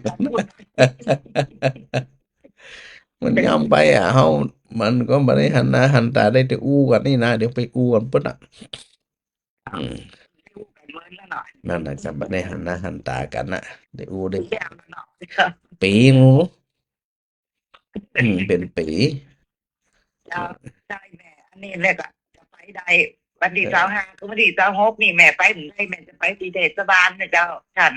มันย้ำไปอ่ะ เฮา มันก็บ่ได้หันหน้าหันต๋า ได้แต่อู้กั๋นนี่นะ เดี๋ยวไปอู้กั๋นปุ้นน่ะ อืม นั่นน่ะ จะบ่ได้หันหน้าหันต๋ากั๋นน่ะ ได้อู้ได้ ปี๋หมู อืม เป๋นปี๋ เจ้า ใช่แม่ นี่แหละก็จะไปได้ วันตี้ เออ ซาวห้า กับวันตี้ ซาวหก นี่แม่ไปบ่ได้ แม่จะไปตี้เทศบาลนะเจ้า ท่าน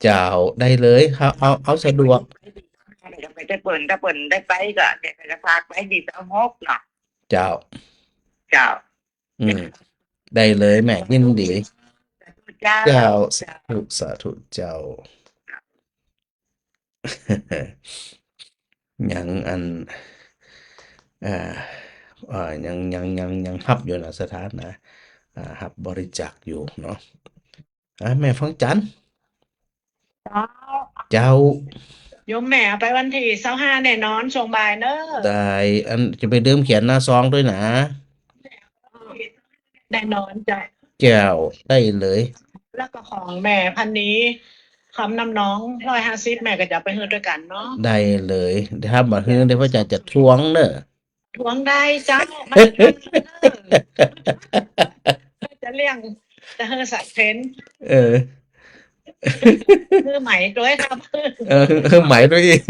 เจ้า ได้เลยครับ เอา เอาสะดวก ไปตี้ ไปตี้เปิ้น ถ้าเปิ้นได้ไปก็ เดี๋ยวจะพาไปตี้ ซาวหก เนาะ เจ้า เจ้า อืม ได้เลยแม่ ยินดี สาธุเจ้า เจ้า สาธุ สาธุเจ้า ยังอัน อ่า อ่า ยัง ยัง ยัง ยังฮับอยู่นะ สถานะ อ่า ฮับบริจาคอยู่เนาะ อ่า แม่ฟองจันทร์ เจ้า เจ้า โยมแม่ไปวันตี้ ซาวห้า แน่นอน ช่วงบ่ายเนอะ ได้ อันจะไปเตรียมเขียนหน้าซองตวยนะ แน่นอนเจ้า เจ้า ได้เลย แล้วก็ของแม่พันนี คำน้ำหนอง ร้อยห้าสิบ แม่ก็จะเอาไปหื้อตวยกั๋นเนาะ ได้เลย ถ้าบ่หื้อเดี๋ยวพระอาจารย์จะทวงเนอะ ทวงได้เจ้า มาเถอะ จะเลี้ยง จะหื้อสักเพน เออ หื้อไหมตวยครับ เออ หื้อไหมตวยอีก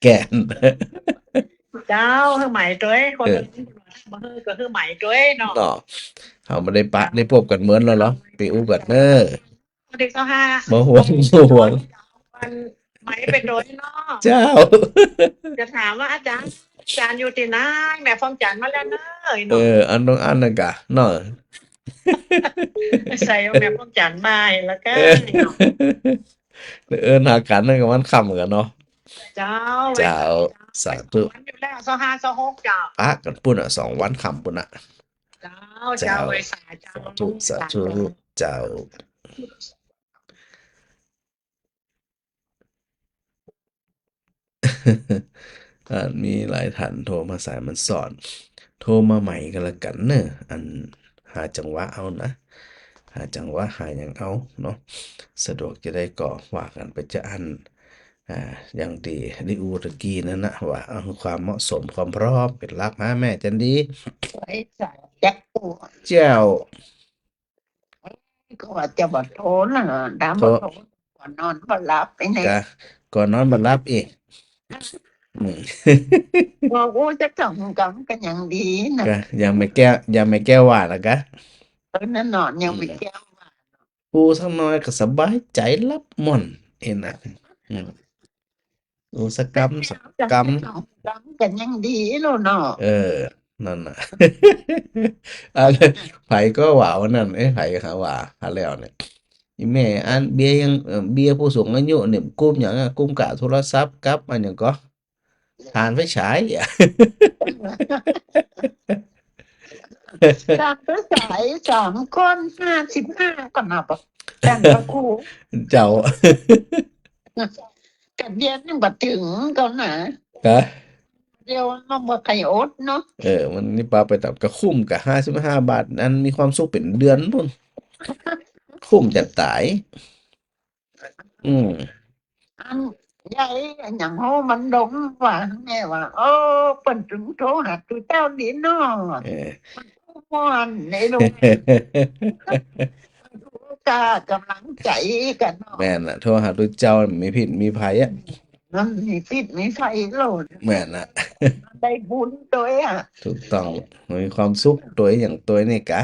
แก่น เจ้า หื้อไหมตวย คน เออ บ่หื้อก็หื้อไหมตวยเนาะ เนาะ เฮาบ่ได้ปะได้ปบกั๋นเมินแล้วเหรอ ไปอู้กั๋นเนอะ วันตี้ ซาวห้า บ่ห่วง บ่ห่วง วันไหมไปตวยเนาะ เจ้า จะถามว่าอาจารย์ อาจารย์อยู่ตี้ไหน แม่ฟองจันทร์มาแล้วเนอะ เออ อันนั้น อันนั้นกะเนาะ ใส่แม่ฟองจันทร์บ่ายแล้วก็ เออ เอิ้นหากั๋นนั่นก็วันค่ำกั๋นเนาะ เจ้า เจ้า สาธุ วันอยู่แล้ว ซาวห้า ซาวหก เจ้า ปะกั๋นปุ้นอะ สองวันค่ำปุ้นอะ เจ้า เจ้า เจ้า ไหว้สาเจ้า สาธุ สาธุ สาธุ เจ้า อ่า มีหลายท่านโทรมาสายมันสอด โทรมาใหม่ก็แล้วกั๋นเนอะ อันหาจังหวะเอานะ หาจังหวะหาหยังเอาเนาะ สะดวกจะได้ก็ว่ากั๋นไปจะอั้น อ่า อย่างตี้ได้อู้ตะกี้นั่นนะ ว่าเอาความเหมาะสมความพร้อมเป๋นหลักนะแม่จันดี ไหว้สาเจ้า เจ้า ก็ว่าจะบ่โทรนะ ถ้าบ่โทร โทร ก่อนนอนบ่หลับไปเนี่ย กะ ก่อนนอนบ่หลับอีก อืม บอกอู้จักสองกำก็ยังดีนะ กะ ยังไม่แก้ ยังไม่แก้วหวานละกะ เออ นั่นนอนยังไม่แก้วหวาน อู้สักหน่อยก็สบายใจ๋หลับม่วน เอ็นนะ อืม อู้สักกำสองกำ กำกั๋นยังดีแล้วเนาะ เออ นั่นน่ะ อะไร ใผก็ว่าวันนั้น เอ๊ะ ใผหาว่า หาแล้วเนี่ย อีแม่อันเบี้ยยัง เอ่อ เบี้ยผู้สูงอายุเนี่ย กุ้มหยังอะ กุ้มกะโทรศัพท์กับอันหยังก็ ถ่านไฟฉายอะ ถ่านไฟฉายสามคน ห้าสิบห้า ก็นับอะ แต่ละคู่ เจ้า กะเดียนยังบ่เถิงเขานะ ฮะ เดี๋ยวมันบ่ใค่อดเนาะ เออ มันนี่ปาไปต๋ามกะคุ้มกะ ห้าสิบห้าบาท อันมีความสุขเป๋นเดือนปุ้น คุ้มจะต๋าย อืม อันใหญ่อันหยังโหมันดมว่า แม่ว่า โอ้ เปิ้นตึงโทรหาตุ๊เจ้าดีเนาะ เออ มันม่วนในโลก กะก๋ำลังใจ๋กั๋นเนาะ แม่นน่ะ โทรหาตุ๊เจ้ามีพิษมีภัยอะ มันมีพิษมีภัยโลด แม่นน่ะ ได้บุญตวยอะ ถูกต้อง มีความสุขตวยอย่างตวยนี่กะ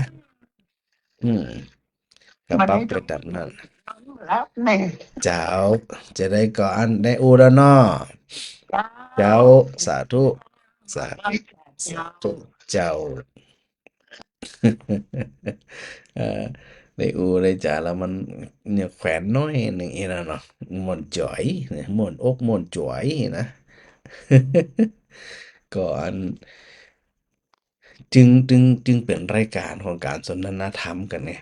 อืม ก็ปรับไปต๋ามนั้น แล้วแม่ เจ้า จะได้ก็อั้นได้อู้แล้วเนาะ เจ้า เจ้า สาธุ สาธุ สาธุ เจ้า เอ่อ ได้อู้ได้จ๋าแล้วมันเนี่ยแขวนน้อยนึ่งอี้นะเนาะ ม่วนจ๋อยเนี่ย ม่วนอกม่วนจ๋อยนะ ก็อัน จึง จึง จึงเป๋นรายก๋านของก๋านสนทนาธรรมกั๋นไง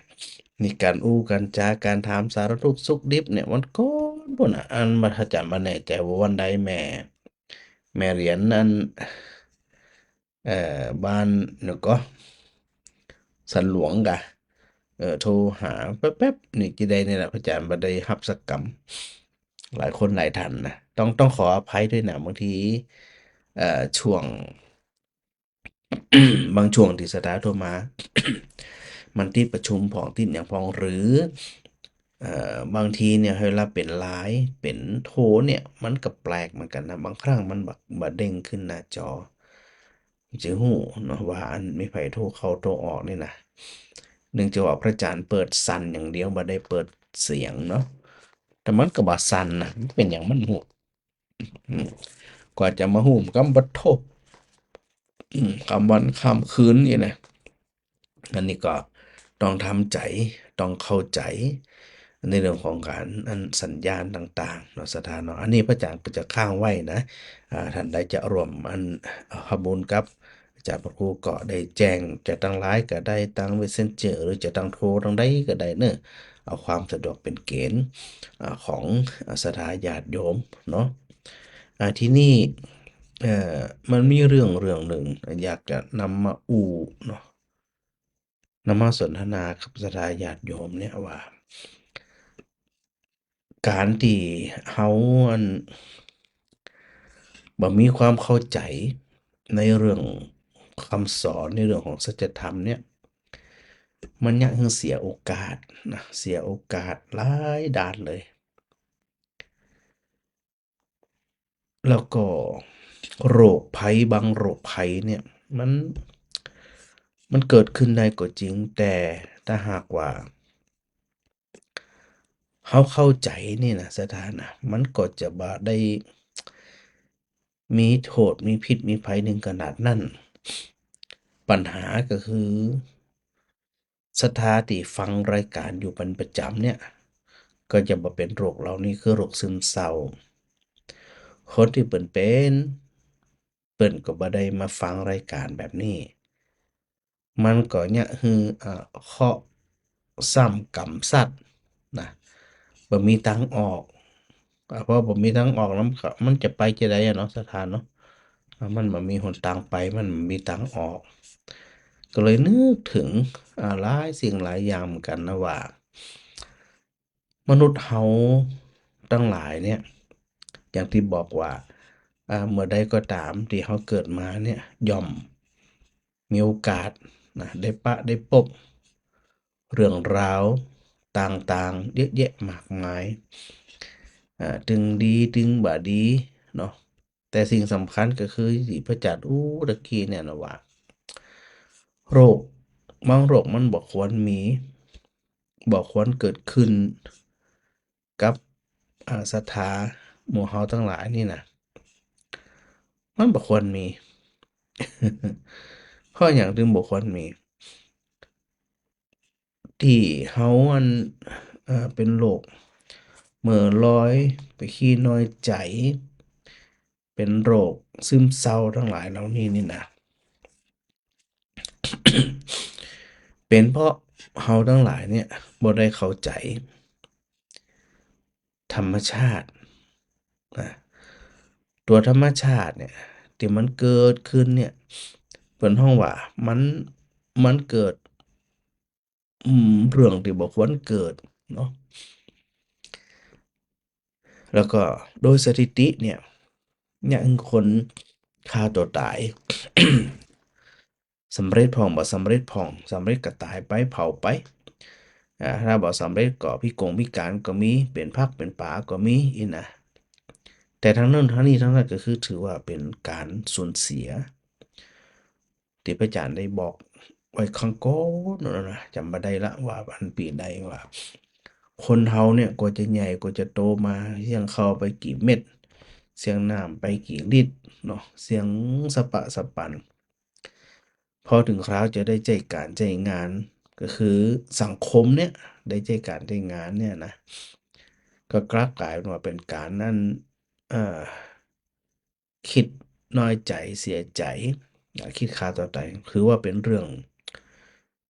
มีก๋านอู้ก๋านจ๋า ก๋านถามสารทุกข์สุขดิบเนี่ย วันก่อนปู้นน่ะ อันมา อาจ๋ารย์บ่แน่ใจ๋ว่าวันใดแม่ แม่เหรียญอัน เอ่อ บ้านเนาะก็ สันหลวงกะ เอ่อ โทรหาแป๊บๆ นี่จะได้นี่แหละ อาจ๋ารย์บ่ได้ฮับสักกำ หลายคนหลายท่านนะ ต้อง ต้องขออภัยตวยนะ บางที เอ่อ ช่วง บางช่วงตี้ศรัทธาโทรมา มันติดประชุมพ่องติดหยังพ่อง หรือ เอ่อ บางทีเนี่ย เวลาเป๋นไลน์ เป๋นโทรเนี่ย มันก็แปลกเหมือนกั๋นนะ บางครั้งมันบ่ บ่เด้งขึ้นหน้าจอ จะฮู้เนาะว่าอันมีใผโทรเข้าโทรออกนี่นะ เนื่องจากว่าพระอาจารย์เปิดสั่นอย่างเดียว บ่ได้เปิดเสียงเนาะ แต่มันก็บ่สั่นนะ มันเป๋นหยังมันฮู้ อืม กว่าจะมาฮู้ มันก็บ่โทร อืม ข้ามวันข้ามคืนนี่นะ อันนี้ก็ต้องทำใจ๋ ต้องเข้าใจ๋ในเรื่องของก๋านอันสัญญาณต่างๆ เนาะ ศรัทธาเนาะ อันนี้พระอาจารย์ก็จะค้างไว้นะ อ่า ต้านใดจะร่วมอัน อ่า ทำบุญกับอาจารย์พระครูก็ได้แจ้ง จะตางไลน์ก็ได้ ตางเมสเซนเจอร์ หรือจะตางโทรตางใดก็ได้เนาะ เอาความสะดวกเป๋นเก๋ณฑ์ อ่า ของ อ่า ศรัทธาญาติโยมเนาะ อ่า ทีนี้ เอ่อ มันมีเรื่องเรื่องนึ่ง อยากจะนำมาอู้เนาะ นำมาสนทนากับศรัทธาญาติโยมเนี่ยว่า ก๋านตี้เฮาอัน บ่มีความเข้าใจ๋ในเรื่องกำสอน ในเรื่องของสัจธรรมเนี่ย มันเยียะหื้อเสียโอกาสนะ เสียโอกาสหลายด้านเลย แล้วก็โรคภัยบางโรคภัยเนี่ย มัน มันเกิดขึ้นได้ก็จริง แต่ถ้าหากว่าเฮาเข้าใจ๋นี่นะ ศรัทธานะ มันก็จะบ่ได้มีโต้ษ มีพิษ มีภัยเถิงขนาดนั้น ปัญหาก็คือ ศรัทธาตี้ฟังรายก๋านอยู่เป๋นประจ๋ำเนี่ย ก็จะบ่เป๋นโรคเหล่านี้ คือโรคซึมเศร้า คนตี้เปิ้นเป๋น เปิ้นก็บ่ได้มาฟังรายก๋านแบบนี้ มันก็เยียะหื้อ อ่า เคราะห์ซ้ำกรรมซัดนะ บ่มีตางออก อ่า พอบ่มีตางออกแล้วมันก็ มันจะไปจาใดอะเนาะ ศรัทธาเนาะ อ่า มันบ่มีหนตางไป มันบ่มีตางออก ก็เลยนึกเถิง อ่า หลายสิ่งหลายอย่างเหมือนกั๋นนะว่า มนุษย์เฮาตังหลายเนี่ย อย่างตี้บอกว่า อ่า เมื่อใดก็ต๋ามตี้เฮาเกิดมาเนี่ย ย่อมมีโอกาสนะ ได้ปะได้ปบเรื่องราวต่างๆ เยอะแยะมากมาย อ่า ตึงดี ตึงบ่ดีเนาะ แต่สิ่งสำคัญก็คือตี้พระอาจารย์อู้ตะกี้เนี่ยนะว่า โรค บางโรคมันบ่ควรมี บ่ควรเกิดขึ้นกับ อ่า ศรัทธาหมู่เฮาตังหลายนี่นะ มันบ่ควรมี เพราะหยังจึงบ่ควรมี ตี้เฮาอัน เอ่อ เป๋นโรคเหม่อลอย ไปขี้น้อยใจ๋ เป๋นโรคซึมเศร้าตังหลายเหล่านี้นี่นะ เป๋นเพราะเฮาตังหลายเนี่ยบ่ได้เข้าใจ๋ธรรมชาตินะ ตั๋วธรรมชาติเนี่ย ตี้มันเกิดขึ้นเนี่ย เปิ้นฮ้องว่ามัน มันเกิด อืม เรื่องตี้บ่ควรเกิดเนาะ แล้วก็โดยสถิติเนี่ย เยียะหื้อคนฆ่าตั๋วต๋าย สำเร็จพ่อง บ่สำเร็จพ่อง สำเร็จก็ต๋ายไป เผาไป อ่า ถ้าบ่สำเร็จก็พิก๋งพิก๋านก็มี เป๋นผักเป๋นป๋าก็มี อี้นะ แต่ตึงโน้นตึงนี้ตึงนั้นก็คือถือว่าเป๋นก๋านสูญเสีย ตี้พระอาจารย์ได้บอกไว้ครั้งก่อนโน้นนะ จ๋ำบ่ได้ละว่าอันปี๋ใด ว่าคนเฮาเนี่ยกว่าจะใหญ่ กว่าจะโตมา เสี้ยงข้าวไปกี่เม็ด เสี้ยงน้ำไปกี่ลิตรเนาะ เสี้ยงสะปะสะปัน พอเถิงคราวจะได้ใจ๊ก๋านใจ๊งาน ก็คือสังคมเนี่ยได้ใจ๊ก๋านใจ๊งานเนี่ยนะ ก็กลับก๋ายเป๋นว่าเป๋นก๋านอัน เอ่อ กึ๊ดน้อยใจ๋ เสียใจ๋ อ่า กึ๊ดฆ่าตั๋วต๋าย ถือว่าเป๋นเรื่อง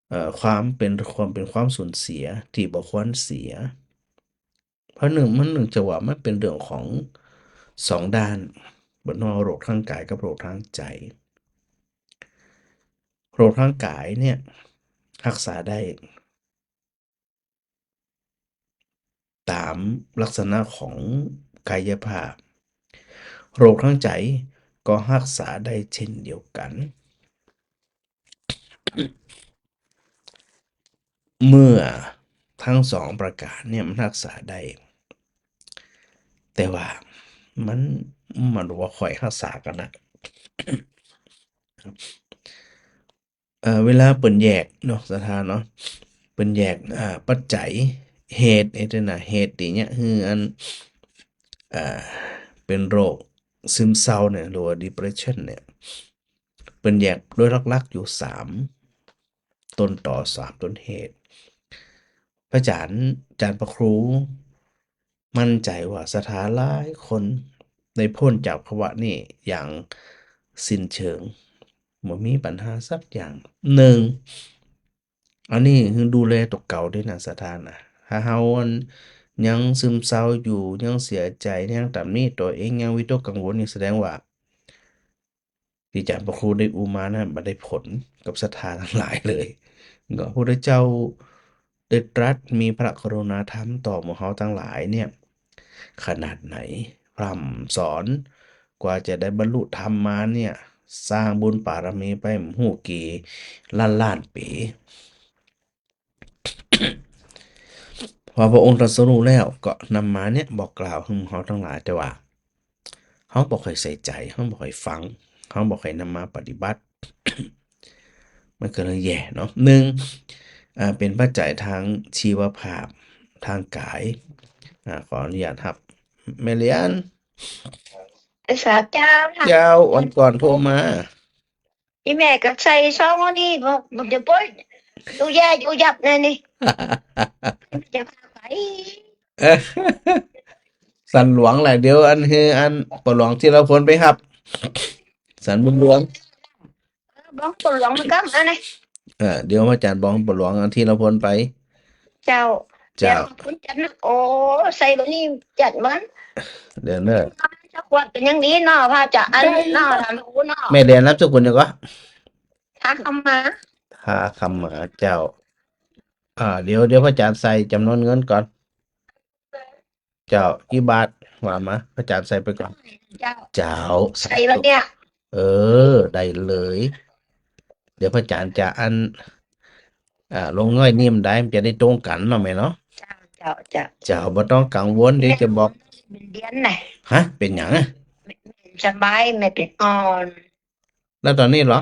เอ่อ ความเป๋น ความเป๋นความสูญเสียตี้บ่ควรเสีย เพราะเนื่อง มันเนื่องจากว่ามันเป๋นเรื่องของสองด้าน บ่ว่าโรคตางก๋ายกับโรคตางใจ๋ โรคตางก๋ายเนี่ยฮักษาได้ ต๋ามลักษณะของกายภาพ โรคตางใจ๋ก็ฮักษาได้เช่นเดียวกั๋น เมื่อ ตึงสองประก๋านเนี่ยมันฮักษาได้ แต่ว่ามัน มันบ่ค่อยฮักษากั๋นนะ เอ่อ เวลาเปิ้นแยกเนาะ ศรัทธาเนาะ เปิ้นแยก อ่า ปัจจัย เหตุ ไอ้เต้านะ เหตุตี้เยียะหื้ออัน อ่า เป๋นโรคซึมเศร้าเนี่ย หรือว่า depression เนี่ย เปิ้นแยกโดยหลักๆ อยู่สามต้นตอ สามต้นเหตุ พระอาจ๋ารย์ อาจ๋ารย์พระครู มั่นใจ๋ว่าศรัทธาหลายคนได้ป๊นจากภาวะนี้อย่างสิ้นเชิง บ่มีปัญหาสักอย่าง นึ่ง อันนี้หื้อดูแลตั๋วเก่าด้วยนะศรัทธานะ ถ้าเฮาอันยังซึมเศร้าอยู่ ยังเสียใจ๋ ยังตำหนิตั๋วเอง ยังวิตกกังวลนี่ แสดงว่า ตี้อาจ๋ารย์พระครูได้อู้มานั้นบ่ได้ผลกับศรัทธาตังหลายเลย ก็พระพุทธเจ้าได้ตรัสมีพระกรุณาธรรมต่อหมู่เฮาตังหลายเนี่ย ขนาดไหน พร่ำสอน กว่าจะได้บรรลุธรรมมาเนี่ย สร้างบุญบารมีไปบ่ฮู้กี่ล้านล้านปี๋ พอพระองค์ตรัสรู้แล้วก็นำมาเนี่ยบอกกล่าวหื้อหมู่เฮาตังหลาย แต่ว่าเฮาบ่ค่อยใส่ใจ๋ เฮาบ่ค่อยฟัง เฮาบ่ค่อยนำมาปฏิบัติ มันก็เลยแย่เนาะ นึ่ง อ่า เป๋นปัจจัยตางชีวภาพ ตางก๋าย อ่า ขออนุญาตฮับ แม่เหรียญ สาธุเจ้าค่ะ เจ้า วันก่อนโทรมา อี่แม่ก็ใส่ซองอันนี้ บอก บอกเดี๋ยวปุ้ย ดูแย่ดูยับเลยนี่ จะพาไป เออ สันหลวงแหละ เดี๋ยวอันหื้ออันป้อหลวงธีรพลไปฮับ สันบุญหลวง เออ บอกป้อหลวงมันก็อันนี้ เออ เดี๋ยวอาจ๋ารย์บอกป้อหลวงอันธีรพลไป เจ้า เจ้า เดี๋ยวคุณจัดนะ โอ้ ใส่แบบนี้จัดมัน เดี๋ยวเนอะ เจ้าขวดเป็นอย่างนี้เนาะ พระอาจ๋ารย์เนาะ ถามหลวงปู่เนาะ แม่เหรียญนามสกุลหยังก่อ ท่าคำมา ท่าคำมา เจ้า อ่า เดี๋ยว เดี๋ยวพระอาจ๋ารย์ใส่จ๋ำนวนเงินก่อน เจ้า กี่บาท ว่ามา พระอาจ๋ารย์ใส่ไปก่อน เจ้า เจ้า ใส่แล้วเนี่ย เออ ได้เลย เดี๋ยวพระอาจ๋ารย์จะอัน อ่า ลงน้อยนิ่มได้ มันจะได้ตรงกั๋นเนาะแม่เนาะ เจ้า เจ้า เจ้า เจ้า บ่ต้องกังวล เดี๋ยวจะบอก แม่เป็นเดือนน่ะ ฮะ เป๋นหยังอะ แม่บ่สบาย แม่เป๋นอ่อน แล้วต๋อนนี้เหรอ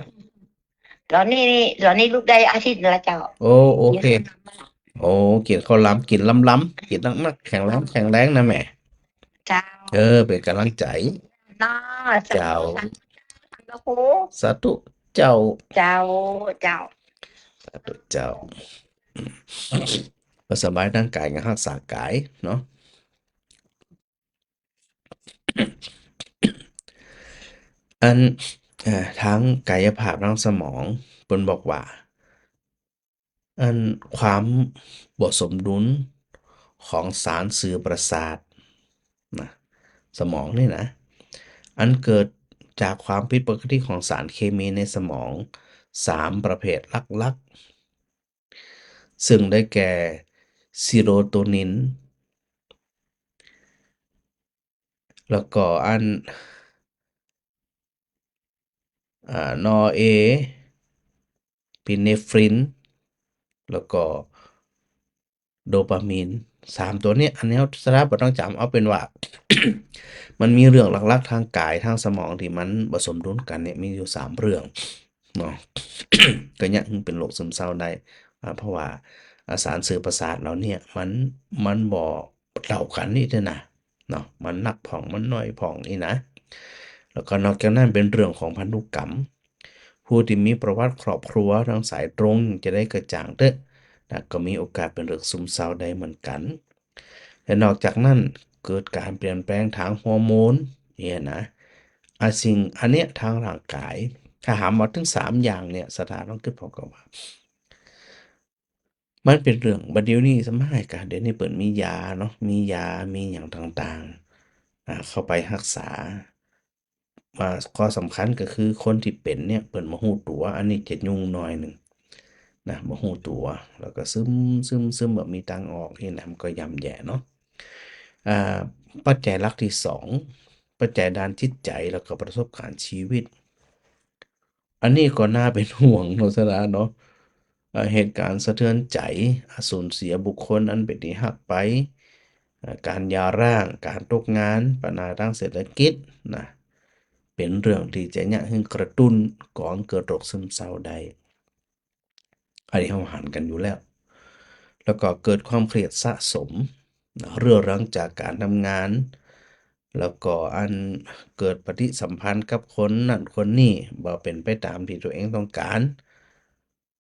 ต๋อนนี้นี่ ต๋อนนี้ลูกได้อาทิตย์แล้วเจ้า โอ้ โอเค โอ้ กิ๋นข้าวหลาม กิ๋นลำๆ กิ๋นนักๆ แข็งแรง แข็งแรงนะแม่ เจ้า เออ เป๋นก๋ำลังใจ๋ เนาะ เจ้า สาธุ สาธุเจ้า เจ้า เจ้า สาธุเจ้า บ่สบายตางก๋ายก็ฮักษาก๋ายเนาะ อัน เอ่อ ตางก๋ายภาพตางสมอง เปิ้นบอกว่า อันความบ่สมดุลของสารสื่อประสาทนะ สมองนี่นะ อันเกิดจากความผิดปกติของสารเคมีในสมองสามประเภทหลักๆ ซึ่งได้แก่ เซโรโทนิน แล้วก็อัน อ่า นอร์เอพิเนฟริน แล้วก็โดปามีน สามตั๋วนี้ อันนี้ศรัทธาบ่ต้องจ๋ำ เอาเป๋นว่า มันมีเรื่องหลักๆ ตางก๋าย ตางสมองตี้มันบ่สมดุลกั๋นเนี่ย มีอยู่สามเรื่องเนาะ ก็เยียะหื้อเป๋นโรคซึมเศร้าได้ อ่า เพราะว่า อ่า สารสื่อประสาทเฮาเนี่ย มัน มันบ่เต้ากั๋นนี่เต๊อะนะ เนาะ มันนักพ่อง มันน้อยพ่องนี่นะ แล้วก็นอกจากนั้นเป๋นเรื่องของพันธุกรรม ผู้ตี้มีประวัติครอบครัวตางสายตรงจะได้กระจ่างเต๊อะนะ ก็มีโอกาสเป๋นโรคซึมเศร้าได้เหมือนกั๋น และนอกจากนั้นเกิดก๋านเปลี่ยนแปลงตางฮอร์โมนเนี่ยนะ อ่ะ สิ่งอันเนี้ยตางร่างก๋าย ถ้าหากว่าเถิงสามอย่างเนี่ย ศรัทธาลองกึ๊ดผ่อก่อนว่า มันเป๋นเรื่อง บ่าเดี่ยวนี้สำบายกา เดี๋ยวนี้เปิ้นมียาเนาะ มียา มีหยังต่างๆ อ่า เข้าไปฮักษา อ่า ข้อสำคัญก็คือคนตี้เป๋นเนี่ย เปิ้นบ่ฮู้ตั๋ว อันนี้จะยุ่งหน่อยนึ่งนะ บ่ฮู้ตั๋ว แล้วก็ซึม ซึม ซึม บ่มีตางออกนี่นะ มันก็ย่ำแย่เนาะ อ่า ปัจจัยหลักตี้สอง ปัจจัยด้านจิตใจ๋ แล้วก็ประสบก๋ารณ์ชีวิต อันนี้ก็น่าเป๋นห่วงเนาะ ศรัทธาเนาะ เอ่อ เหตุก๋ารณ์สะเทือนใจ๋ อาจสูญเสียบุคคลอันเป๋นตี้ฮักไป เอ่อ ก๋านหย่าร้าง ก๋านตกงาน ปัญหาตางเศรษฐกิจนะ เป๋นเรื่องตี้จะเยียะหื้อกระตุ้นก่อหื้อเกิดโรคซึมเศร้าได้ อันนี้เฮาหันกั๋นอยู่แล้ว แล้วก็เกิดความเครียดสะสมนะ เรื้อรังจากก๋านทำงาน แล้วก็อันเกิดปฏิสัมพันธ์กับคนนั้นคนนี้ บ่เป๋นไปต๋ามตี้ตั๋วเองต้องก๋าน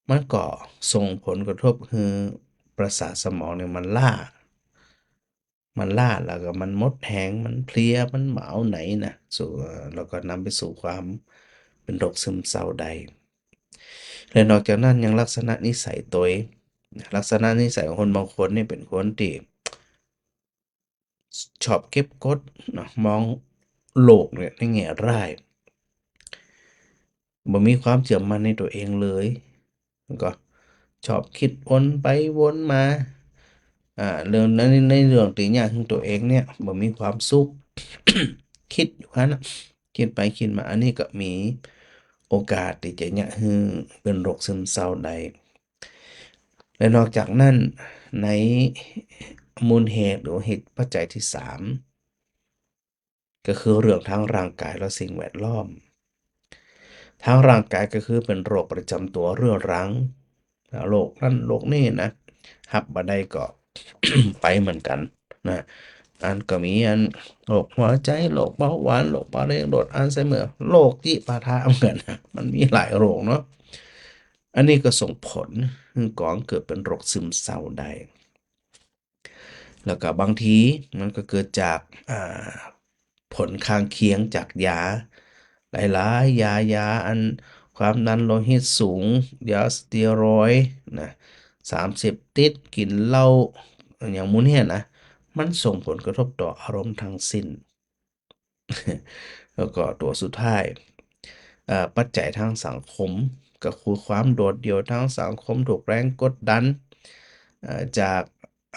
มันก็ส่งผลกระทบหื้อประสาทสมองเนี่ยมันล้า มันล้าแล้วก็มันหมดแฮง มันเพลีย มันบ่เอาไหนนะ สู่ เอ่อ แล้วก็นำไปสู่ความเป๋นโรคซึมเศร้าได้ และนอกจากนั้นยังลักษณะนิสัยตวย ลักษณะนิสัยของคนบางคนเนี่ยเป๋นคนตี้ ชอบเก็บกดนะ มองโลกเนี่ยในแง่ร้าย บ่มีความเจื้อมั่นในตั๋วเองเลย ก็ชอบกึ๊ดวนไปวนมา อ่า เรื่องนั้น ในเรื่องตี้เยียะหื้อตั๋วเองเนี่ยบ่มีความสุข กึ๊ดอยู่หั้นนะ กึ๊ดไปกึ๊ดมา อันนี้ก็มีโอกาสตี้จะเยียะหื้อเป๋นโรคซึมเศร้าได้ และนอกจากนั้น ในมูลเหตุหรือเหตุปัจจัยตี้สาม ก็คือเรื่องตางร่างก๋ายและสิ่งแวดล้อม ตางร่างก๋ายก็คือเป๋นโรคประจ๋ำตั๋วเรื้อรัง โรคนั้นโรคนี้นะ ฮับบ่ได้ก็ ไปเหมือนกั๋นนะ อันก็มีอันโรคหัวใจ๋ โรคเบาหวาน โรคมะเร็ง โรคอัลไซเมอร์ โรคจิปาถะเหมือนกั๋นนะ มันมีหลายโรคเนาะ อันนี้ก็ส่งผลก่อหื้อเกิดเป๋นโรคซึมเศร้าได้ แล้วก็บางทีมันก็เกิดจาก อ่า ผลข้างเคียงจากยาหลายๆ ยา ยาอันความดันโลหิตสูง ยาสเตียรอยด์นะ สารเสพติด กิ๋นเหล้า อย่างหมู่เนี่ยนะ มันส่งผลกระทบต่ออารมณ์ทั้งสิ้น แล้วก็ตั๋วสุดท้าย เอ่อ ปัจจัยตางสังคม ก็คือความโดดเดี่ยวตางสังคม ถูกแรงกดดัน เอ่อ จาก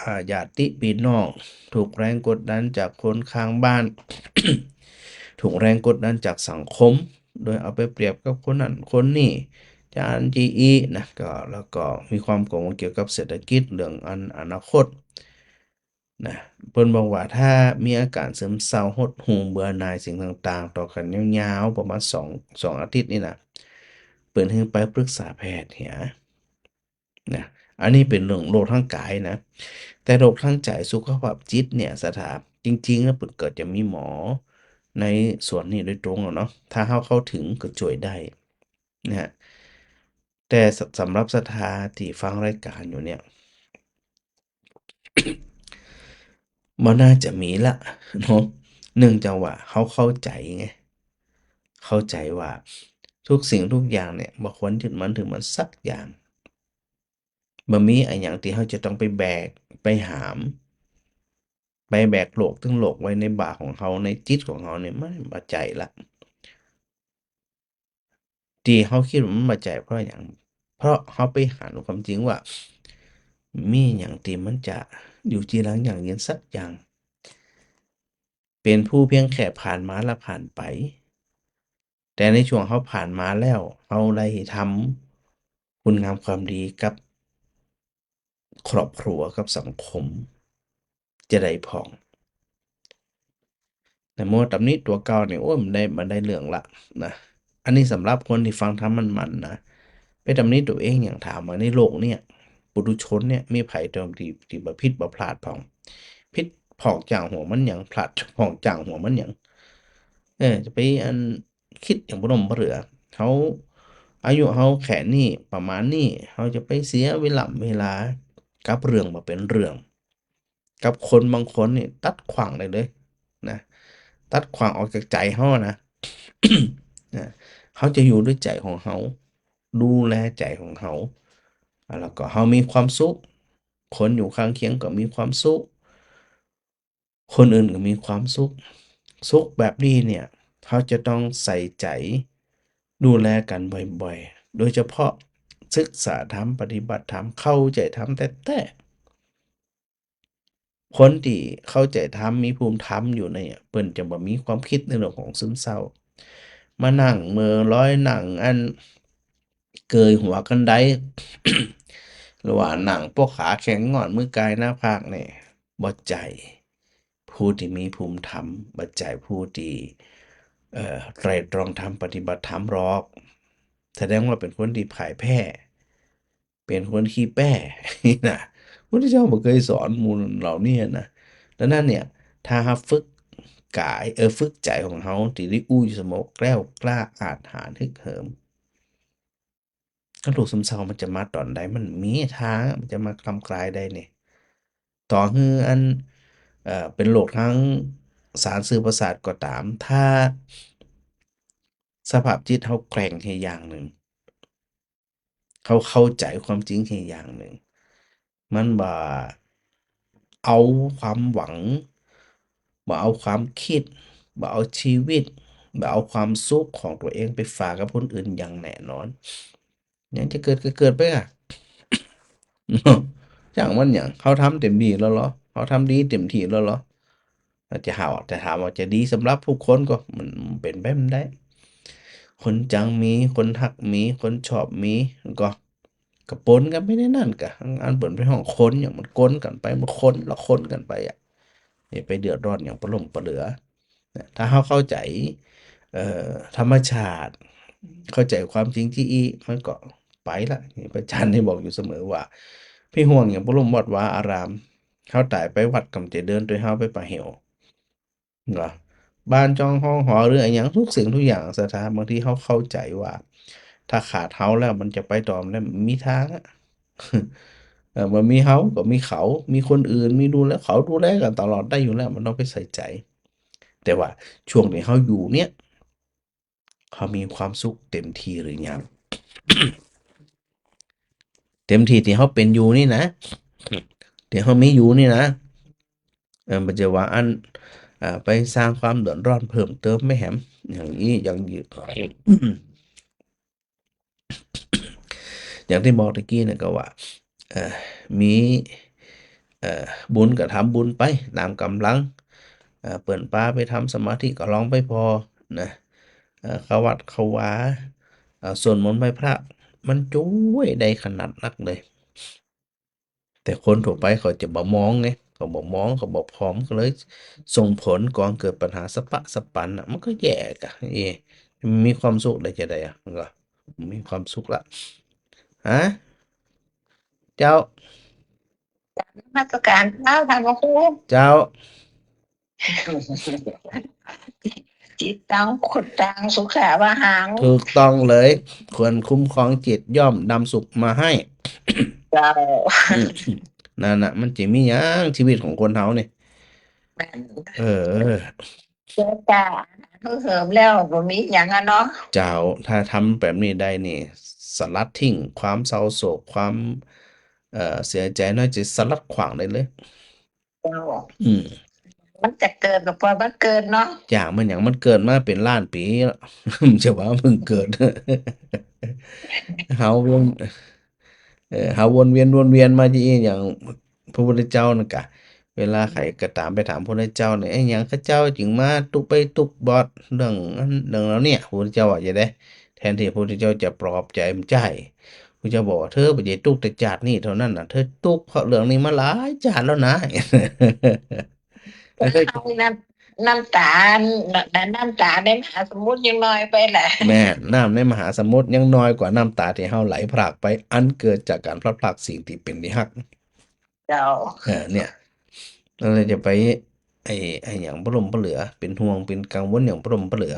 อ่า ญาติปี้น้อง ถูกแรงกดดันจากคนข้างบ้าน ถูกแรงกดดันจากสังคม โดยเอาไปเปรียบกับคนนั้นคนนี้ จาอั้นจาอี้นะ ก็ แล้วก็มีความกังวลเกี่ยวกับเศรษฐกิจ เรื่องอัน อนาคต นะ เปิ้นบอกว่าถ้ามีอาก๋านซึมเศร้า หดหู่ เบื่อหน่ายสิ่งต่างๆ ต่อกั๋นยาวๆ ประมาณสอง สองอาทิตย์นี่นะ เปิ้นหื้อไปปรึกษาแพทย์เหียนะ อันนี้เป๋นเรื่องโรคตางก๋ายนะ แต่โรคตางใจ๋ สุขภาพจิตเนี่ย ศรัทธา จริงๆ แล้วเปิ้นก็จะมีหมอในส่วนนี้โดยตรงแล้วเนาะ ถ้าเฮาเข้าเถิงก็จ้วยได้นะฮะ แต่สำหรับศรัทธาตี้ฟังรายก๋านอยู่เนี่ย บ่น่าจะมีละเนาะ เนื่องจากว่าเฮาเข้าใจ๋ไง เข้าใจ๋ว่าทุกสิ่งทุกอย่างเนี่ย บ่ควรยึดมั่นถือมั่นสักอย่าง บ่มีอะหยังตี้เฮาจะต้องไปแบก ไปหาม ไปแบกโลกตึงโลกไว้ในบ่าของเฮา ในจิตของเฮาเนี่ย มันบ่ใจ้ละ ตี้เฮากึ๊ดว่ามันบ่ใจ้เพราะหยัง เพราะเฮาไปหันความจริงว่า มีหยังตี้มันจะอยู่จีรังยั่งยืนสักอย่าง เป๋นผู้เพียงแค่ผ่านมาและผ่านไป แต่ในช่วงเฮาผ่านมาแล้ว เฮาได้ทำคุณงามความดีกับ ครอบครัวกับสังคมจะได้พ่อง แต่มัวตำหนิตั๋วเก่าเนี่ย โอ้ย มันได้ มันได้เรื่องละนะ อันนี้สำหรับคนตี้ฟังธรรมมันๆ นะ ไปตำหนิตั๋วเอง อย่างถามว่าในโลกเนี่ย ปุถุชนเนี่ย มีใผตี้ ตี้บ่ผิดบ่พลาดพ่อง ผิดพ่องจ้างหัวมันหยัง พลาดพ่องจ้างหัวมันหยัง เออ จะไปอัน กึ๊ดอย่างบ่ล่มบ่เหลือ เฮา อายุเฮาแค่นี้ ประมาณนี้ เฮาจะไปเสียเวล่ำเวลากับเรื่องบ่เป๋นเรื่อง กับคนบางคนนี่ตัดขว้างได้เลยนะ ตัดขว้างออกจากใจ๋เฮานะ นะ เฮาจะอยู่ด้วยใจ๋ของเฮา ดูแลใจ๋ของเฮา แล้วก็เฮามีความสุข คนอยู่ข้างเคียงก็มีความสุข คนอื่นก็มีความสุข สุขแบบนี้เนี่ย เฮาจะต้องใส่ใจ๋ดูแลกั๋นบ่อยๆ โดยเฉพาะศึกษาธรรม ปฏิบัติธรรม เข้าใจ๋ธรรมแต๊ๆ คนตี้เข้าใจ๋ธรรม มีภูมิธรรมอยู่เนี่ย เปิ้นจะบ่มีความกึ๊ดในเรื่องของซึมเศร้า มานั่งเหม่อลอย นั่งอัน เกยหัวกั๋นได้ หรือว่านั่งปกขาแข้งง่อน มือกายหน้าผากเนี่ย บ่ใจ้ผู้ตี้มีภูมิธรรม บ่ใจ้ผู้ตี้ เอ่อ ไตร่ตรองธรรม ปฏิบัติธรรมหรอก แสดงว่าเป๋นคนตี้พ่ายแพ้ เป๋นคนขี้แป้ นี่นะ พระพุทธเจ้าบ่เกยสอนหมู่เหล่านี้นะ ดังนั้นเนี่ย ถ้าเฮาฝึกกาย เออ ฝึกใจ๋ของเฮาตี้ได้อู้อยู่เสมอ แกล้วกล้าอาจหาญฮึกเหิม กำลูกซึมเศร้ามันจะมาต๋อนใด มันมีตาง มันจะมาคลำคลายได้เนี่ย ต่อหื้ออัน เอ่อ เป๋นโรคตางสารสื่อประสาทก็ต๋าม ถ้าสภาพจิตเฮาแกร่งแค่อย่างนึ่ง เฮาเข้าใจ๋ความจริงแค่อย่างนึ่ง มันบ่เอาความหวัง บ่เอาความกึ๊ด บ่เอาชีวิต บ่เอาความสุขของตั๋วเองไปฝากกับคนอื่นอย่างแน่นอน หยังจะเกิดก็เกิดไปอะ จ้างมันหยัง เฮาทำเต๋มตี้แล้วเหรอ เฮาทำดีเต๋มตี้แล้วเหรอ จะหาว่า จะถามว่าจะดีสำหรับทุกคนก็มันเป๋นไปบ่ได้ คนจังมี คนฮักมี คนชอบมี ก็ ก็ปนกั๋นไปในนั้นกะ อันเปิ้นไปฮ้องคนหยัง มันคนกั๋นไป มันคนละคนกั๋นไปอะ อย่าไปเดือดร้อนหยังปะล่มปะเหลือ นะ ถ้าเฮาเข้าใจ๋ เอ่อ ธรรมชาติ เข้าใจ๋ความจริงตี้อี้ มันก็ไปละ นี่พระอาจารย์ได้บอกอยู่เสมอว่า ไปห่วงหยังปะล่มวัดวาอาราม เฮาต๋ายไปวัดก็บ่าจะเดินตวยเฮาไปป่าเหว เนาะ บ้านจ้องฮ้องหอหรืออะหยัง ทุกสิ่งทุกอย่างศรัทธา บางทีเฮาเข้าใจ๋ว่า ถ้าขาดเฮาแล้วมันจะไปต่อบ่ได้ บ่มีตางอะ เออ บ่มีเฮาก็มีเขา มีคนอื่น มีดูแล เขาดูแลกั๋นตลอดได้อยู่แล้ว บ่ต้องไปใส่ใจ๋ แต่ว่าช่วงตี้เฮาอยู่เนี่ย เฮามีความสุขเต๋มตี้หรือยัง เต๋มตี้ตี้เฮาเป๋นอยู่นี่นะ ตี้เฮามีอยู่นี่นะ เออ บ่ใจ้ว่าอัน อ่า ไปสร้างความเดือดร้อนเพิ่มเติมไปแหม อย่างอี้ อย่างอี้ อย่างตี้บอกตะกี้เนี่ยก็ว่า เอ่อ มี เอ่อ บุญก็ทำบุญไปต๋ามก๋ำลัง เอ่อ เปิ้นปาไปทำสมาธิก็ลองไปผ่อนะ เอ่อ เข้าวัดเข้าวา เอ่อ สวดมนต์ไหว้พระ มันจ้วยได้ขนาดนักเลย แต่คนทั่วไปเขาจะบ่มองไง เขาบ่มอง เขาบ่ผ่อ ก็เลยส่งผลก่อเกิดปัญหาสะปะสะปันน่ะ มันก็แย่กะ เอ๊ะ มีความสุขได้จาใดอะ มันก็มีความสุขละ ฮะ เจ้า นมัสการเจ้า ท่านพระครู เจ้า จิตตังพุทธังสุขาวาหัง ถูกต้องเลย ควรคุ้มครองจิตย่อมนำสุขมาให้ เจ้า อืม นั่นน่ะ มันจะมีหยัง ชีวิตของคนเฮาเนี่ย แม่น เออ เจ้า จ้า เฮาเหิมแล้วบ่มีหยังอะเนาะ เจ้า ถ้าทำแบบนี้ได้นี่ สลัดทิ้งความเศร้าโศก ความ เอ่อ เสียใจ๋ น้อยใจ๋ สลัดขว้างได้เลย เจ้า อืม มันจะเกิดก็ปล่อยมันเกิดเนาะ อย่างมันหยัง มันเกิดมาเป๋นล้านปี๋แล้ว จะว่าเพิ่งเกิด เฮาวน เอ่อ เฮาวนเวียน วนเวียนมาจะอี้ อย่างพระพุทธเจ้านั่นกะ เวลาใผก็ต๋ามไปถามพระพุทธเจ้าเนี่ย เอ๊ะ หยังข้าเจ้าจึงมาตุ๊กไปตุ๊กบอดเรื่องอันเรื่องเหล่านี้ พระพุทธเจ้าว่าจะใด แทนตี้พระพุทธเจ้าจะปลอบใจ๋ บ่ใจ้ พระพุทธเจ้าบอกว่า เธอบ่ใจ้ตุ๊กแต่จาตินี้เท่านั้นน่ะ เธอตุ๊กเพราะเรื่องนี้มาหลายจาติแล้วนะ เฮาน้ำ น้ำต๋า น้ำต๋าในมหาสมุทรยังน้อยไปแหละ แม่น น้ำในมหาสมุทรยังน้อยกว่าน้ำต๋าตี้เฮาไหลพรากไป อันเกิดจากก๋านพลัดพรากสิ่งตี้เป๋นตี้ฮัก เจ้า เออ เนี่ย แล้วจะไป ไอ้ ไอ้หยังปะล่มปะเหลือ เป๋นห่วงเป๋นกังวลหยังปะล่มปะเหลือ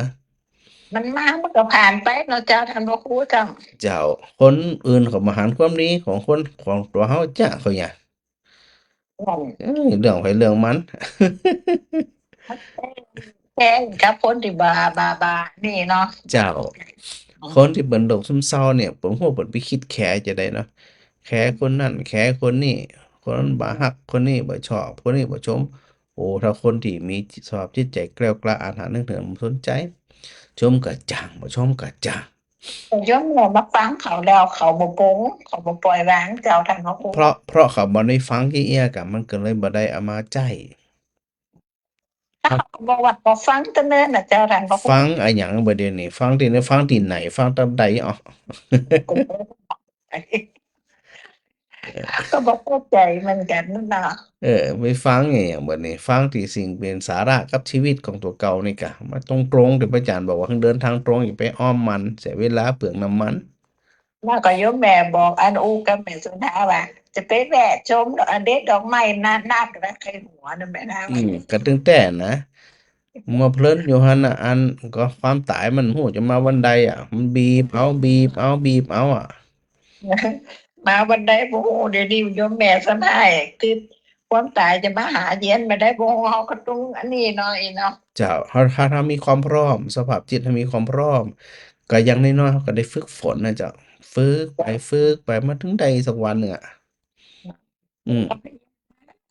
มันมามันก็ผ่านไปเนาะเจ้า ท่านพระครูเจ้า เจ้า คนอื่นเขาบ่หันความดีของคน ของตั๋วเฮาจ้า เขาอย่า อืม เอ้ย เรื่องใผเรื่องมัน แค่กับคนตี้บ่า บ่า บ่า นี่เนาะ เจ้า อืม คนตี้เป๋นโรคซึมเศร้าเนี่ย ผมว่าเปิ้นไปกึ๊ดแขจะใดเนาะ แขคนนั้น แขคนนี้ คนนั้นบ่ฮัก คนนี้บ่ชอบ คนนี้บ่ชม โอ้ ถ้าคนตี้มีสภาพจิตใจ๋แกล้วกล้าอาถรรพ์นึกถึงบ่สนใจ๋ ชมก็จ้าง บ่ชมก็จ้าง แต่โยมเนี่ยมาฟังเขาแล้ว เขาบ่ปลง เขาบ่ปล่อยวางเจ้า ท่านพระครู เพราะ เพราะเขาบ่ได้ฟังเยียะกะ มันก็เลยบ่ได้เอามาใจ๊ เขาบอกว่าบ่ฟังตะเนินน่ะเจ้า ท่านพระครู ฟังอะหยังบ่าเดี่ยวนี้ ฟังตี้ไหน ฟังตี้ไหน ฟังต๋ามใด อ๋อ เออ ก็บ่เข้าใจ๋เหมือนกั๋นนั่นน่ะ เออ ไปฟังอะหยังบ่านี่ ฟังตี้สิ่งเป๋นสาระกับจีวิตของตั๋วเก่านี่ก่ะ มาตรงๆ ตี้พระอาจ๋ารย์บอกว่าเดินตางตรง อย่าไปอ้อมมัน เสียเวลาเปลืองน้ำมัน แล้วก็โยมแม่บอกอันอู้กับแม่สุดาว่า จะไปแวะชมดอก อันเด็ดดอกไม้หน้า หน้าตะไคร่หัวนั่นแหมนะ อืม ก็ตึงแต่นะ มัวเพลินอยู่หั้นน่ะ อันก็ความต๋ายมันบ่ฮู้จะมาวันใดอะ มันบีบเอา บีบเอา บีบเอาอะ มาวันใดบ่ฮู้ เดี๋ยวนี้โยมแม่สำไห้ คือความต๋ายจะมาหาเยียะบ่ได้ บ่ฮู้ เฮาก็ต้องอันนี้หน่อยเนาะ เจ้า เฮา เฮา เฮามีความพร้อม สภาพจิตเฮามีความพร้อม ก็อย่างน้อยๆ เฮาก็ได้ฝึกฝนนะเจ้า ฝึกไป ฝึกไป มันถึงได้สักวันนึ่งอะ อืม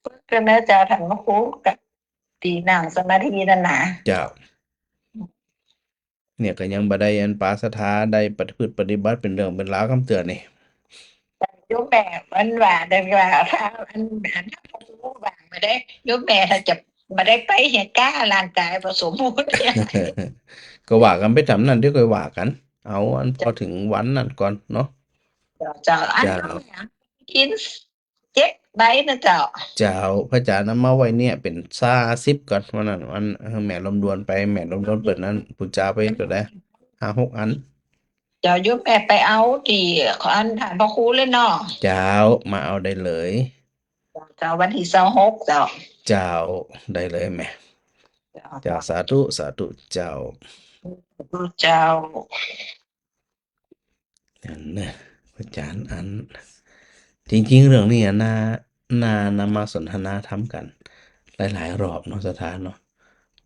ฝึกกั๋นนะเจ้า ท่านพระครู ก็ตี้นั่งสมาธินั่นน่ะ เจ้า เนี่ยก็ยังบ่ได้อันปาศรัทธาได้ประพฤติปฏิบัติเป๋นเรื่องเป๋นราวกำเตื้อนี่ โยมแม่มันว่า แต่ว่าถ้าอัน อันถ้าบ่ฮู้ว่าบ่ได้ โยมแม่ถ้าจะบ่ได้ไปเหียก้าร่างก๋ายบ่สมบูรณ์ ก็ว่ากั๋นไปต๋ามนั้น เดี๋ยวค่อยว่ากั๋น เอาอันพอเถิงวันนั้นก่อนเนาะ เจ้า เจ้า อัน เจ้า เอาหยัง กิน เจ็ดใบนะเจ้า เจ้า พระอาจ๋ารย์เอามาไว้เนี่ยเป๋นซาสิบก่อน วันนั้น วัน เออ แม่ลำดวนไป แม่ลำดวนเปิ้นนั้น ปู๋จาไปเท่าใด ห้าหกอัน เจ้า โยมแม่ไปเอาตี้อันท่านพระครูเลยเนาะ เจ้า มาเอาได้เลย เจ้า วันตี้ซาวหกเจ้า เจ้า ได้เลยแม่ เจ้า เจ้า สาธุ สาธุเจ้า สาธุเจ้า อันนะ พระอาจ๋ารย์ อัน จริงๆ เรื่องนี้อะ น่า น่า น่ามาสนทนาธรรมกั๋นหลายๆ รอบเนาะ ศรัทธาเนาะ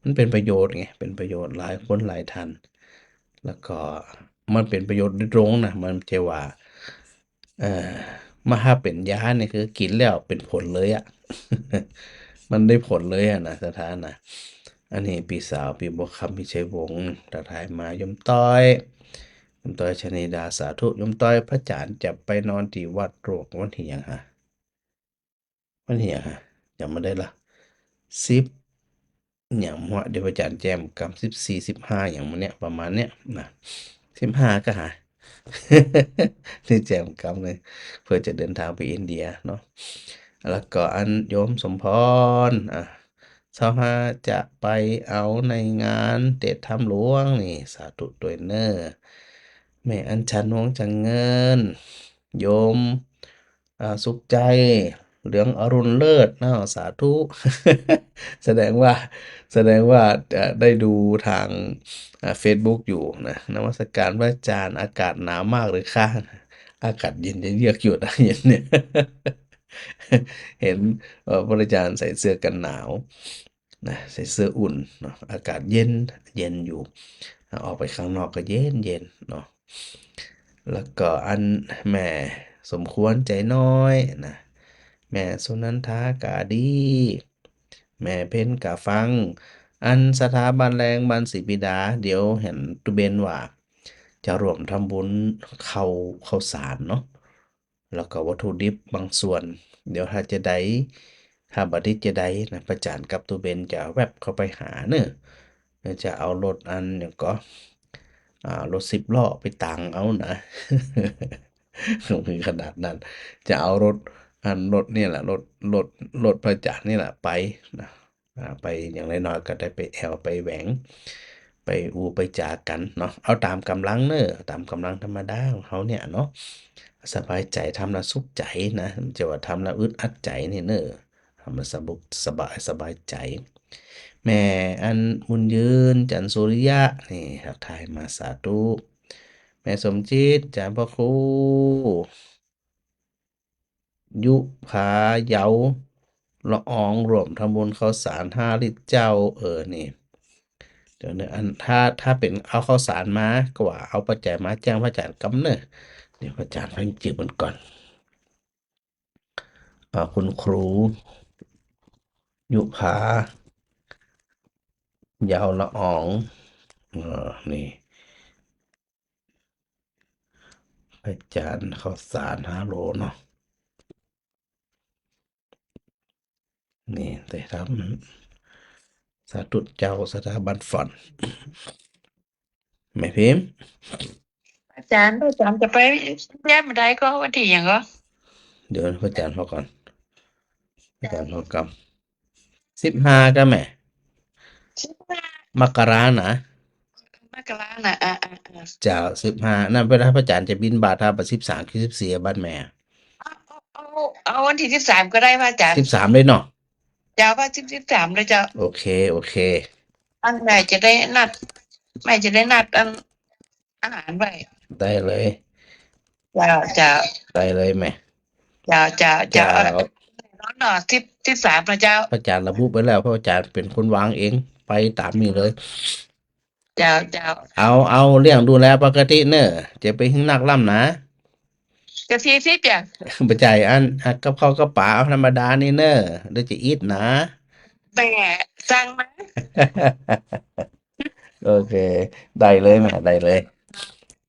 มันเป๋นประโยชน์ไง เป๋นประโยชน์หลายคนหลายท่าน แล้วก็มันเป๋นประโยชน์โดยตรงนะ มันบ่ใจ้ว่า เอ่อ มาหาเป๋นยานี่คือกิ๋นแล้วเป๋นผลเลยอะ มันได้ผลเลยอะนะ ศรัทธานะ อันนี้ปี้สาว ปี้บัวคำ ปี้ชัยวงศ์ ทักทายมา โยมต้อย โยมต้อยชนิดา สาธุ โยมต้อย พระอาจ๋ารย์จะไปนอนตี้วัดหลวงวันตี้หยังฮะ วันตี้หยังฮะ จ๋ำบ่ได้ละ สิบ หยังวะ เดี๋ยวพระอาจ๋ารย์แจ้งกำ สิบสี่ สิบห้า หยังมาเนี่ย ประมาณเนี้ยนะ สิบห้าก็หา นี่แจ้งกำเลย เพื่อจะเดินทางไปอินเดียเนาะ แล้วก็อันโยมสมพร อ่ะ ซาวห้าจะไปเอาในงานเตะถ้ำหลวงนี่ สาธุตวยเน่อ แม่อัญชัน วงศ์จันทร์เงิน โยม อ่า สุขใจ เหลืองอรุณเลิศเนาะ สาธุ แสดงว่า แสดงว่า เอ่อ ได้ดูทาง อ่า เฟซบุ๊กอยู่นะ นมัสการพระอาจ๋ารย์ อากาศหนาวมากเลยค่ะ อากาศเย็นจะเยือกเย็นนะ เย็นเนี่ย เห็น เอ่อ พระอาจ๋ารย์ใส่เสื้อกันหนาวนะ ใส่เสื้ออุ่นเนาะ อากาศเย็น เย็นอยู่ ออกไปข้างนอกก็เย็นเย็นเนาะ แล้วก็อันแม่สมควรใจน้อยนะ แม่สุนันทากาดี แม่เพ็ญกาฟัง อันศรัทธาบ้านแรงบ้านศรีปิดา เดี๋ยวหันตุ๊เบนว่า จะร่วมทำบุญข้าว ข้าวสารเนาะ แล้วก็วัตถุดิบบางส่วน เดี๋ยวถ้าจะได้ ถ้าบ่ติดจะได้นะ พระอาจ๋ารย์กับตุ๊เบนจะแว็บเข้าไปหาเน่อ จะเอารถอันหยังก็ อ่า รถสิบล้อไปตางเอานะ มีขนาดนั้น จะเอารถ อันรถเนี่ยแหละ รถ รถ รถพระอาจ๋ารย์นี่แหละไปนะ อ่า ไปอย่างน้อยๆ ก็ได้ไปแอ่วไปแหวง ไปอู้ไปจ๋ากั๋นเนาะ เอาต๋ามก๋ำลังเน่อ ต๋ามก๋ำลังธรรมดาของเฮาเนี่ยเนาะ สบายใจ๋ ทำแล้วสุขใจ๋นะ บ่ใจ้ว่าทำแล้วอึดอัดใจ๋นี่เน่อ ทำแล้วสบุก สบาย สบายใจ๋ แม่อันบุญยืน จันทร์สุริยะ นี่ทักทายมา สาธุ แม่สมจิต จ๋ารย์พระครู ยุภา เยาว์ละออง ร่วมทำบุญข้าวสารห้าลิตรเจ้า เออ นี่ เดี๋ยวเน่อ อัน ถ้า ถ้าเป๋นเอาข้าวสารมา ก็ว่าเอาปัจจัยมาแจ้งพระอาจ๋ารย์กำเน่อ เดี๋ยวพระอาจ๋ารย์เพิ่นจื้อมันก่อน อ่า คุณครู ยุภา เยาว์ละออง เออ นี่ อาจ๋ารย์ข้าวสารห้าโลเนาะ นี่ได้ทำ สาธุเจ้า สถาบันฝัน แม่พิมพ์ อาจ๋ารย์ อาจ๋ารย์จะไปเยี่ยมใดก็วันตี้หยังก็ เดี๋ยวพระอาจารย์พอก่อน พระอาจารย์พอก่อน สิบห้าก็แม่ สิบห้า มกรานะ มกรานะ อ่า อ่า อ่า เจ้า สิบห้า นั่นเวลาพระอาจารย์จะบิณฑบาตถ้าบ่า สิบสาม คือ สิบสี่ บัดแม่ เอา เอา เอา เอาวันตี้ สิบสาม ก็ได้พระอาจารย์ สิบสาม เลยเนาะ เจ้า ว่า สิบ สิบสาม เลยเจ้า โอเค โอเค อันแม่จะได้นัด แม่จะได้นัดอัน อาหารไว้ ได้เลย เจ้า เจ้า ได้เลยแม่ เจ้า เจ้า เจ้า เจ้า เอา แน่นอนเนาะ สิบ สิบสาม นะเจ้า พระอาจารย์ระบุไว้แล้ว เพราะอาจารย์เป๋นคนวางเอง ไปต๋ามนี้เลย เจ้า เจ้า เอา เอาเลี้ยงดูแลปกติเน่อ จะไปหื้อนักล้ำนะ ก็ สี่สิบ อย่าง บ่ใจ้อัน อ่ะ กับข้าวกับป๋าเอาธรรมดานี่เน่อ เดี๋ยวจะอิดนะ แม่สั่งมา โอเค ได้เลยแม่ ได้เลย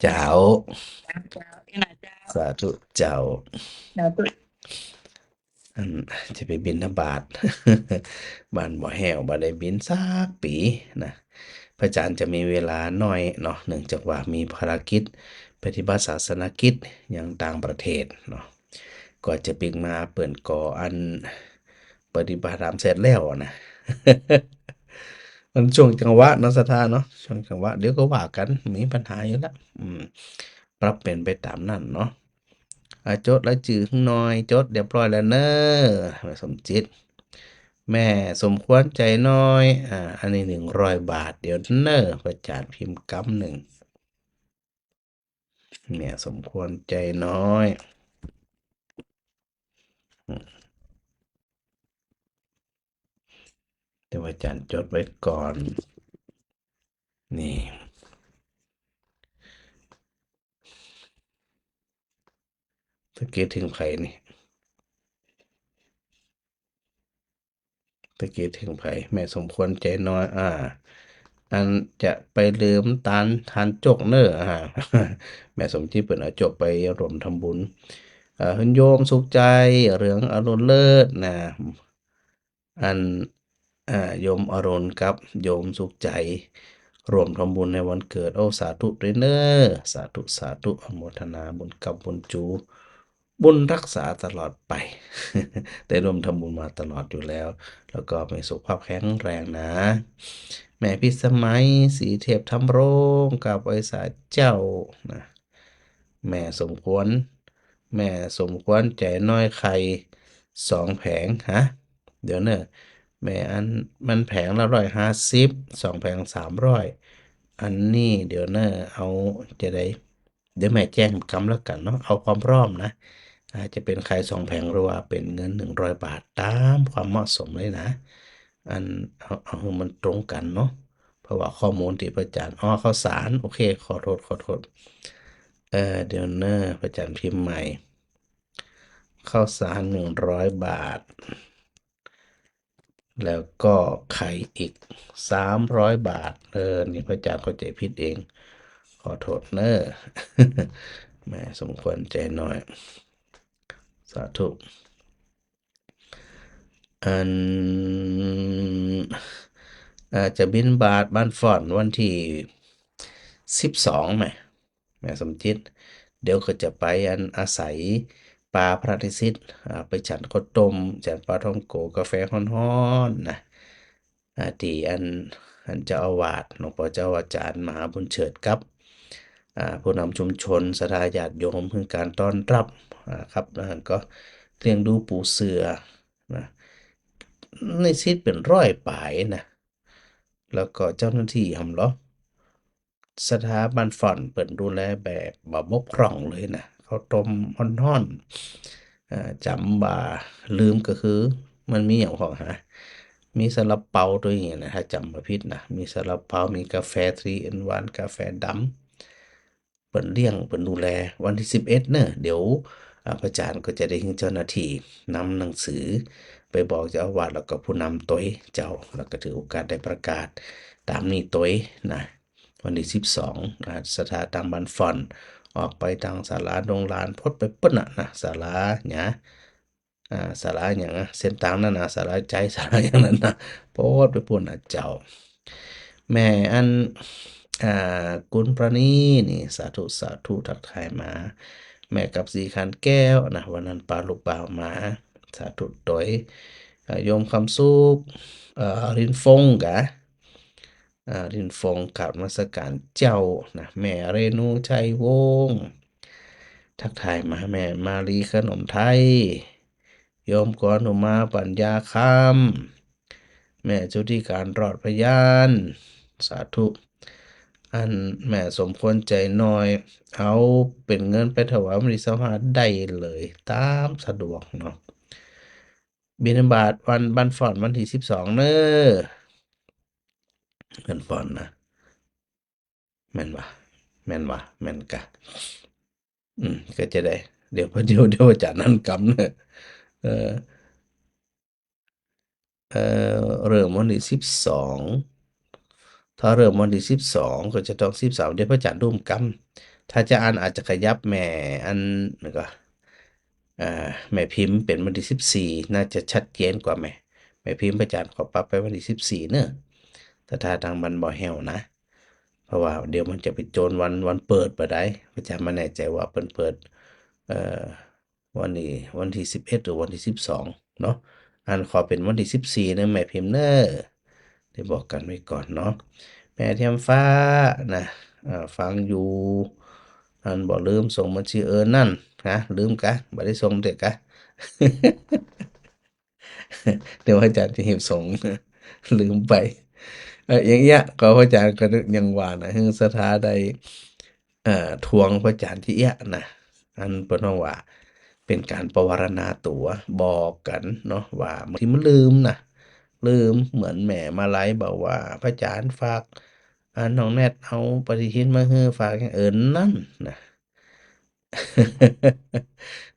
เจ้า เจ้า เจ้า นี่นะเจ้า สาธุเจ้า สาธุ อัน จะไปบิณฑบาต บ้านบ่อแห้วบ่ได้บิณสักปี๋นะ พระอาจารย์จะมีเวลาน้อยเนาะ เนื่องจากว่ามีภารกิจปฏิบัติศาสนกิจยังต่างประเทศเนาะ ก็จะปิ๊กมาเปิ้นก่ออันปฏิบัติธรรมเสร็จแล้วนะ มันช่วงจังหวะเนาะ ศรัทธาเนาะ ช่วงจังหวะ เดี๋ยวก็ว่ากั๋น มีปัญหาอยู่แล้ว อืม ปรับเป๋นไปต๋ามนั้นเนาะ อ่ะ จดรายจื้อหื้อหน่อย จดเรียบร้อยแล้วเน่อ แม่สมจิต แม่สมควรใจน้อย อ่า อันนี้ หนึ่งร้อย บาท เดี๋ยวเน่อ พระอาจารย์พิมพ์กำนึ่ง แม่สมควรใจน้อย อืม เดี๋ยวอาจารย์จดไว้ก่อน นี่ ตะกี้เถิงใผนี่ ตะกี้เถิงใผ แม่สมควรใจน้อย อ่า อันจะไปลืมตาน ตานจกเน่อ อ่า แม่สมจิตเปิ้นเอาจกไปร่วมทำบุญ เอ่อ หื้อโยมสุขใจ เรืองอรุณเลิศนะ อัน อ่า โยมอรุณกับโยมสุขใจ ร่วมทำบุญในวันเกิด โอ้ สาธุตวยเน่อ สาธุ สาธุ อนุโมทนาบุญกับบุญจู บุญรักษาตลอดไป ได้ร่วมทำบุญมาตลอดอยู่แล้ว แล้วก็มีสุขภาพแข็งแรงนะ แม่พิสมัย ศรีเทพธำรง กราบไหว้สาเจ้านะ แม่สมควร แม่สมควรใจน้อย ไข่สองแผง ฮะ เดี๋ยวเน่อ แม่อัน มันแผงละร้อยห้าสิบ สองแผงสามร้อย อันนี้เดี๋ยวเน่อ เอาจะได้ เดี๋ยวแม่แจ้งกำแล้วกั๋นเนาะ เอาความพร้อมนะ อาจจะเป๋นไข่สองแผง หรือว่าเป๋นเงินหนึ่งร้อยบาท ต๋ามความเหมาะสมเลยนะ อัน เอา เอาหื้อมันตรงกั๋นเนาะ เพราะว่าข้อมูลตี้พระอาจารย์ อ๋อ ข้าวสาร โอเค ขอโทษ ขอโทษ เอ่อ เดี๋ยวเน่อ พระอาจารย์พิมพ์ใหม่ ข้าวสารหนึ่งร้อยบาท แล้วก็ไข่อีกสามร้อยบาท เออ นี่พระอาจารย์เข้าใจ๋ผิดเอง ขอโทษเน่อ แม่สมควรใจน้อย สาธุ อัน อ่า จะบิณฑบาตบ้านฝ่อนวันตี้สิบสองแหม แม่สมจิต เดี๋ยวก็จะไปอันอาศัยปาพระนิสิต อ่า ไปฉันข้าวต้ม ฉันปาท่องโก๋ กาแฟฮ้อนๆ นะ อ่า ตี้อัน อันเจ้าอาวาส หลวงป้อเจ้าอาจารย์มหาบุญเฉิดกับ อ่า ผู้นำชุมชน ศรัทธาญาติโยม หื้อก๋านต้อนรับ อ่า ครับ อ่า ก็เลี้ยงดูปูเสือนะ นิสิตเป๋นร้อยป๋ายนะ แล้วก็เจ้าหน้าตี้หำเหรอ ศรัทธาบ้านฝ่อนเปิ้นดูแลแบบบ่บกพร่องเลยนะ ข้าวต้มฮ้อนๆ เอ่อ จ๋ำบ่าลืมก็คือ มันมีหยังพ่องฮะ มีซาลาเปาตวยอย่างเงี้ยนะ ถ้าจ๋ำบ่ผิดนะ มีซาลาเปา มีกาแฟทรีอินวัน กาแฟดำ เปิ้นเลี้ยง เปิ้นดูแล วันตี้สิบเอ็ดเน่อ เดี๋ยว อ่า พระอาจารย์ก็จะได้หื้อเจ้าหน้าตี้นำหนังสือไปบอกเจ้าอาวาส แล้วก็ผู้นำตวยเจ้า แล้วก็ถือโอกาสได้ประกาศต๋ามนี้ตวยนะ วันตี้สิบสอง อ่า ศรัทธาตางบ้านฝ่อน ออกไปตางศาลาดงลาน พดไปปุ้นน่ะนะ ศาลาเนี่ย อ่า ศาลาหยังอะ เส้นตางนั้นนะ ศาลาใจ ศาลาอย่างนั้นนะ พดไปปุ้นน่ะเจ้า แม่อัน อ่า กุลประณีนี่ สาธุ สาธุ ทักทายมา แม่กลับสีขันแก้วนะ วันนั้นปาลูกบ่าวมา สาธุตวย อ่า โยมคำสุข เอ่อ รินฟงกะ อ่า รินฟงกราบนมัสการเจ้านะ แม่เรนูชัยวงศ์ ทักทายมา แม่มาลีขนมไทย โยมกรอุมาปัญญาคำ แม่ชุติการรอดพยาน สาธุ อันแม่สมควรใจน้อย เอาเป๋นเงินไปถวายวันตี้ซาวห้าได้เลย ต๋ามสะดวกเนาะ บิณฑบาตวันบันฝอนวันตี้สิบสองเน้อ บันฝอนนะ แม่นบ่ แม่นบ่ แม่นกะ อืม ก็จะได้ เดี๋ยว เดี๋ยว เดี๋ยวอาจ๋ารย์หันกำเน้อ เออ เอ่อ เริ่มวันตี้สิบสอง ถ้าเริ่มวันตี้สิบสองก็จะต้องสิบสาม เดี๋ยวพระอาจ๋ารย์ดูหมู่กำ ถ้าจะอั้นอาจจะขยับแม่อันนั้นก็ เอ่อ แม่พิมพ์เป๋นวันตี้สิบสี่ น่าจะชัดเจนกว่าแม่ แม่พิมพ์พระอาจ๋ารย์ขอปรับไปวันตี้สิบสี่เน้อ แต่ถ้าตางมันบ่แฮ่วนะ เพราะว่าเดี๋ยวมันจะไปโจนวัน วันเปิดบ่ได้ พระอาจ๋ารย์บ่แน่ใจ๋ว่าเปิ้นเปิด เอ่อ วันนี้วันตี้สิบเอ็ดหรือวันตี้สิบสองเนาะ อันขอเป๋นวันตี้สิบสี่เน้อแม่พิมพ์เน้อ ได้บอกกั๋นไว้ก่อนเนาะ แม่เทียมฟ้านะ อ่า ฟังอยู่ อันบ่ลืมส่งบัญชี เออ นั่นนะ ลืมกะ บ่ได้ส่งเต๊อะกะ เดี๋ยวอาจ๋ารย์จะหื้อส่ง ลืมไป เอ่อ อย่างเงี้ย ก็อาจ๋ารย์ก็ยังว่านะ หื้อศรัทธาได้ เอ่อ ทวงพระอาจ๋ารย์ตี้เอี้ยนะ อันเปิ้นว่าเป๋นก๋านปวารณาตั๋ว บอกกั๋นเนาะ ว่าบางทีมันลืมนะ ลืม เหมือนแม่มาลัยบอกว่า พระอาจ๋ารย์ฝาก อันน้องแนทเอาปฏิทินมาหื้อ ฝากอย่าง เออ นั่นนะ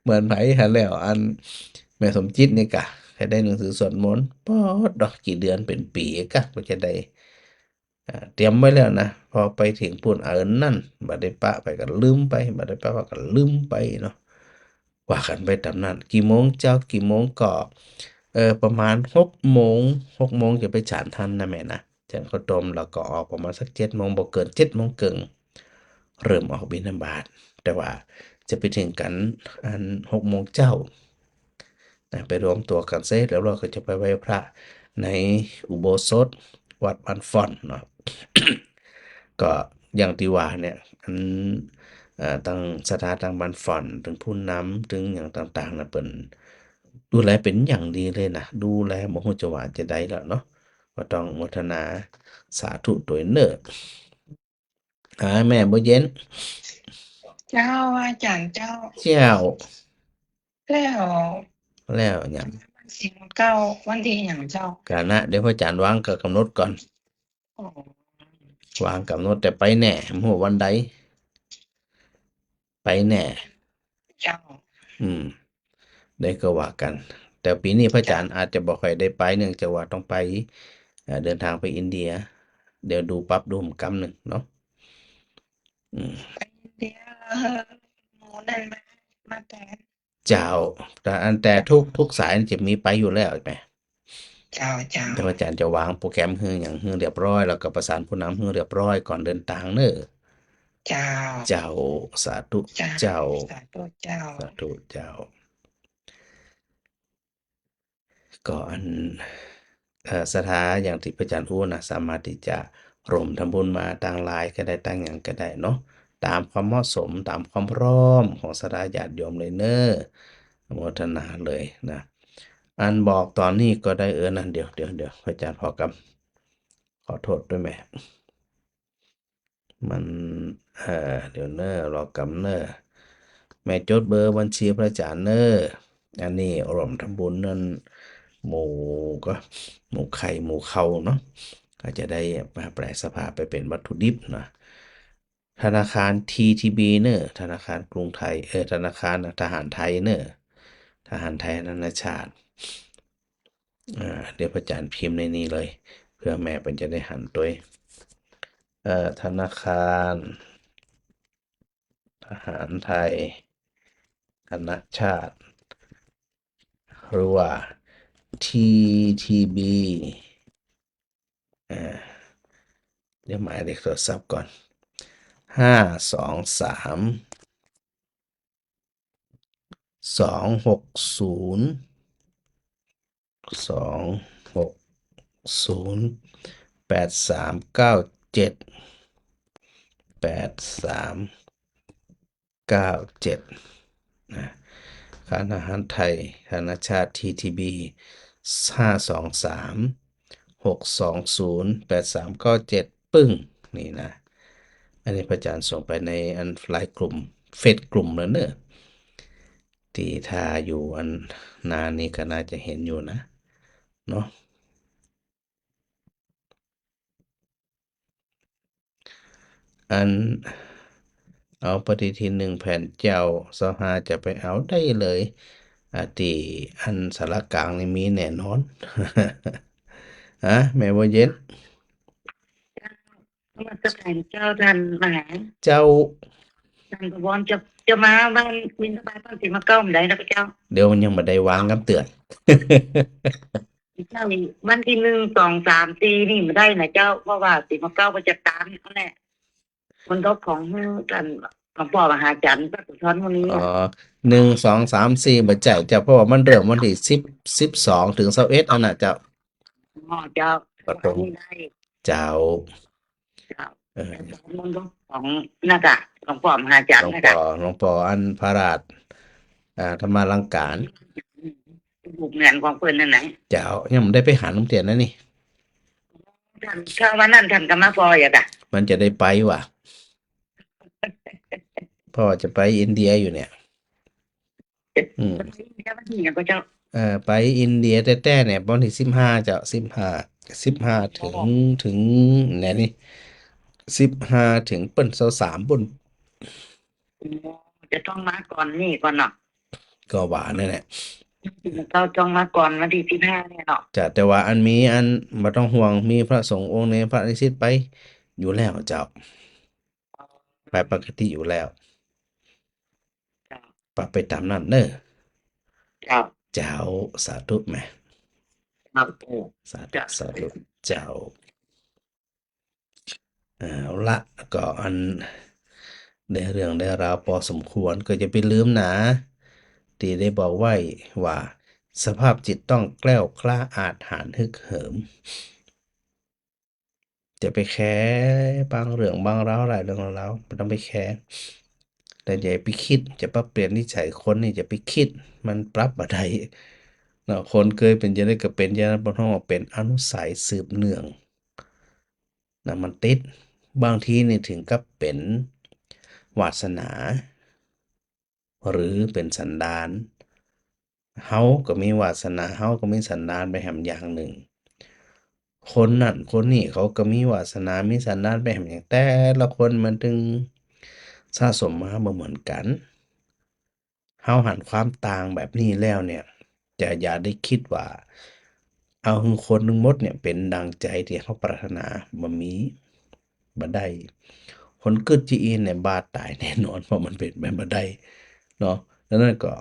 เหมือนใผหั้นแล้ว อันแม่สมจิตนี่กะ ใค่ได้หนังสือสวดมนต์ ป๊อดดอก กี่เดือนเป๋นปี๋กะ กว่าจะได้ อ่า เตรียมไว้แล้วนะ พอไปเถิงปู๊น เออ นั่น บ่ได้ปะไปก็ลืมไป บ่ได้ปะไปก็ลืมไปเนาะ ว่ากั๋นไปต๋ามนั้น กี่โมงเจ้า กี่โมงก็ เอ่อ ประมาณหกโมง หกโมงจะไปฉันทันนะแม่นะ ฉันข้าวต้มแล้วก็ออกประมาณสักเจ็ดโมง บ่เกินเจ็ดโมงเกิ่ง เริ่มออกบิณฑบาต แต่ว่าจะไปเถิงกั๋นอันหกโมงเจ๊านะ ไปรวมตั๋วกั๋นเสร็จแล้วเราก็จะไปไหว้พระในอุโบสถวัดบ้านฝ่อนเนาะ ก็อย่างตี้ว่าเนี่ย อัน เอ่อ ตึงศรัทธาตางบ้านฝ่อน ตึงผู้นำ ตึงอย่างต่างๆ นะ เปิ้นดูแลเป๋นอย่างดีเลยนะ ดูแลบ่ฮู้จะว่าจะใดแล้วเนาะ ก็ต้องโมทนาสาธุตวยเน้อ อ่า แม่บัวเย็น เจ้า อาจ๋ารย์เจ้า เจ้า แล้ว แล้วหยัง วันศีลเก้า วันตี้หยังเจ้า กานะ เดี๋ยวพระอาจ๋ารย์วางก็กำหนดก่อน อ๋อ วางกำหนด แต่ไปแหน่ บ่ฮู้วันใด ไปแหน่ เจ้า อืม ได้ก็ว่ากั๋น แต่ปี๋นี้พระอาจ๋ารย์อาจจะบ่ค่อยได้ไป เนื่องจากว่าต้องไป เอ่อ เดินทางไปอินเดีย เดี๋ยวดูปั๊บดูหมู่กำนึ่งเนาะ อืม ไปอินเดีย หมู่นั่นมา มาแตน เจ้า แต่อันแต่ทุก ทุกสายนี่จะมีไปอยู่แล้วแหม เจ้า เจ้า แต่พระอาจ๋ารย์จะวางโปรแกรมหื้อหยังหื้อเรียบร้อย แล้วก็ประสานผู้นำหื้อเรียบร้อยก่อนเดินตางเน้อ เจ้า เจ้า สาธุ เจ้า เจ้า สาธุเจ้า สาธุเจ้า ก็อัน เอ่อ ศรัทธาอย่างตี้พระอาจ๋ารย์อู้นะ สามารถตี้จะร่วมทำบุญมาตางไลน์ก็ได้ ตางหยังก็ได้เนาะ ต๋ามความเหมาะสม ต๋ามความพร้อมของศรัทธาญาติโยมเลยเน้อ อนุโมทนาเลยนะ อันบอกต๋อนนี้ก็ได้ เออ นั่น เดี๋ยว เดี๋ยว เดี๋ยว พระอาจ๋ารย์ ขอกำ ขอโต้ษตวยแม่ มัน เอ่อ เดี๋ยวเน้อ รอกำเน้อ แม่จดเบอร์บัญชีพระอาจ๋ารย์เน้อ อันนี้ร่วมทำบุญนั้น หมูก็ หมูไข่ หมูเคาเนาะ ก็จะได้มาแปลสภาไปเป๋นวัตถุดิบนะ ธนาคาร ที ที บี เน้อ ธนาคารกรุงไทย เอ่อ ธนาคารทหารไทยเน้อ ทหารไทยนานาชาติ อ่า เดี๋ยวพระอาจ๋ารย์พิมพ์ในนี้เลย เพื่อแม่เปิ้นจะได้หันตวย เอ่อ ธนาคารทหารไทยนานาชาติ หรือว่า ที ที บี อ่า เดี๋ยวหมายเลขโทรศัพท์ก่อน ห้าสองสาม สองหกศูนย์ สองหกศูนย์ แปดสามเก้าเจ็ด แปดสามเก้าเจ็ด นะ ค่าอาหารไทย ค่านานาชาติ ทีทีบี ห้าสองสาม หกสองศูนย์ แปดสามเก้าเจ็ด ปึ้ง นี่นะ อันนี้พระอาจารย์ส่งไปในอันไลน์กลุ่ม เฟซกลุ่มแล้วเนอะ ตี้ถ้าอยู่อันนานี่ก็น่าจะเห็นอยู่นะ เนาะ อัน เอาปฏิทินหนึ่งแผ่นเจ้า ซาวห้าจะไปเอาได้เลย อ่า ตี้อันสารกลางนี่มีแน่นอน ฮะ แม่บัวเย็น นมัสการเจ้าท่านมหา เจ้า ท่านประวรจะ จะมาบ้านบิณฑบาตบ้านศรีมะเก๊าบ่ได้นะเจ้า เดี๋ยวมันยังบ่ได้วางกำเตื้อ เจ้า วันตี้หนึ่ง สอง สาม สี่ นี่บ่ได้นะเจ้า เพราะว่าศรีมะเก๊าก็จะตามอยู่นั่นแหละ มันก็ของท่านหลวงป้อมหาจันทร์ พระสุนทรมุนี อ๋อ อะ หนึ่ง สอง สาม สี่ บ่ใจ้เจ้า เพราะว่ามันเริ่มวันตี้สิบ สิบสอง เถิง ซาวเอ็ด อันน่ะเจ้า อ๋อ เจ้า ปะตง ไม่ได้ เจ้า เจ้า เออ มันก็ของนั่นน่ะ หลวงป้อมหาจันทร์ หลวงป้อ นั่นน่ะ หลวงป้ออันพระราช อ่า ธรรมาลังการ รูปเหมือนของเปิ้นนั่นน่ะ เจ้า ยังบ่ได้ไปหันเตื้อนะนี่ ท่าน ถ้าวันนั้นท่านก็มาปอยอะกะ มันจะได้ไปวะ เพราะว่าจะไปอินเดียอยู่เนี่ย อืม ไปอินเดียวันตี้หยังก็เจ้า เอ่อ ไปอินเดียแต๊ๆ เนี่ย วันตี้สิบห้าเจ้า สิบห้า สิบห้า เถิง อ๋อ เถิงไหนนี่ สิบห้า เถิงเปิ้นซาวสามปุ้น อ๋อ จะต้องมาก่อนนี่ก่อนเนาะ ก็ว่านั่นแหละ ก็ต้องมาก่อนวันตี้สิบห้าเนี่ยเนาะ จ้ะ แต่ว่าอันมีอันบ่ต้องห่วง มีพระสงฆ์องค์ในพระนิสิตไปอยู่แล้วเจ้า ไปปกติอยู่แล้ว เจ้า ปะไปต๋ามนั้นเน่อ เจ้า เจ้า สาธุแม่ ครับ สาธุ เจ้า สาธุ เจ้า เอาละ ก็อันได้เรื่องได้ราวปอสมควร ก็อย่าไปลืมนะ ตี้ได้บอกไว้ว่า สภาพจิตต้องแกล้วกล้าอาจหาญฮึกเหิม จะไปแคร์บางเรื่องบางราว หลายเรื่องราว บ่ต้องไปแคร์ แต่อย่าไปกึ๊ด จะปรับเปลี่ยนนิสัยคนนี่ อย่าไปกึ๊ด มันปรับบ่ได้เนาะ คนเกยเป๋นจะใดก็เป๋นจะนั้น บ่ต้องว่าเป๋นอนุสัยสืบเนื่อง นะ มันติด บางทีนี่เถิงกับเป๋นวาสนา หรือเป๋นสันดาน เฮาก็มีวาสนา เฮาก็มีสันดานไปแหมอย่างนึ่ง คนนั้นคนนี้เขาก็มีวาสนา มีสันดานไปแหมอย่าง แต่ละคนมันตึงสะสมมาบ่เหมือนกั๋น เฮาหันความต่างแบบนี้แล้วเนี่ย จะอย่าได้กึ๊ดว่า เอาหื้อคนตึงหมดเนี่ยเป๋นดังใจ๋ตี้เฮาปรารถนา บ่มี บ่ได้ คนกึ๊ดจะอี้เนี่ยบ้าต๋ายแน่นอน เพราะมันเป๋นไปบ่ได้เนาะ ดังนั้นก็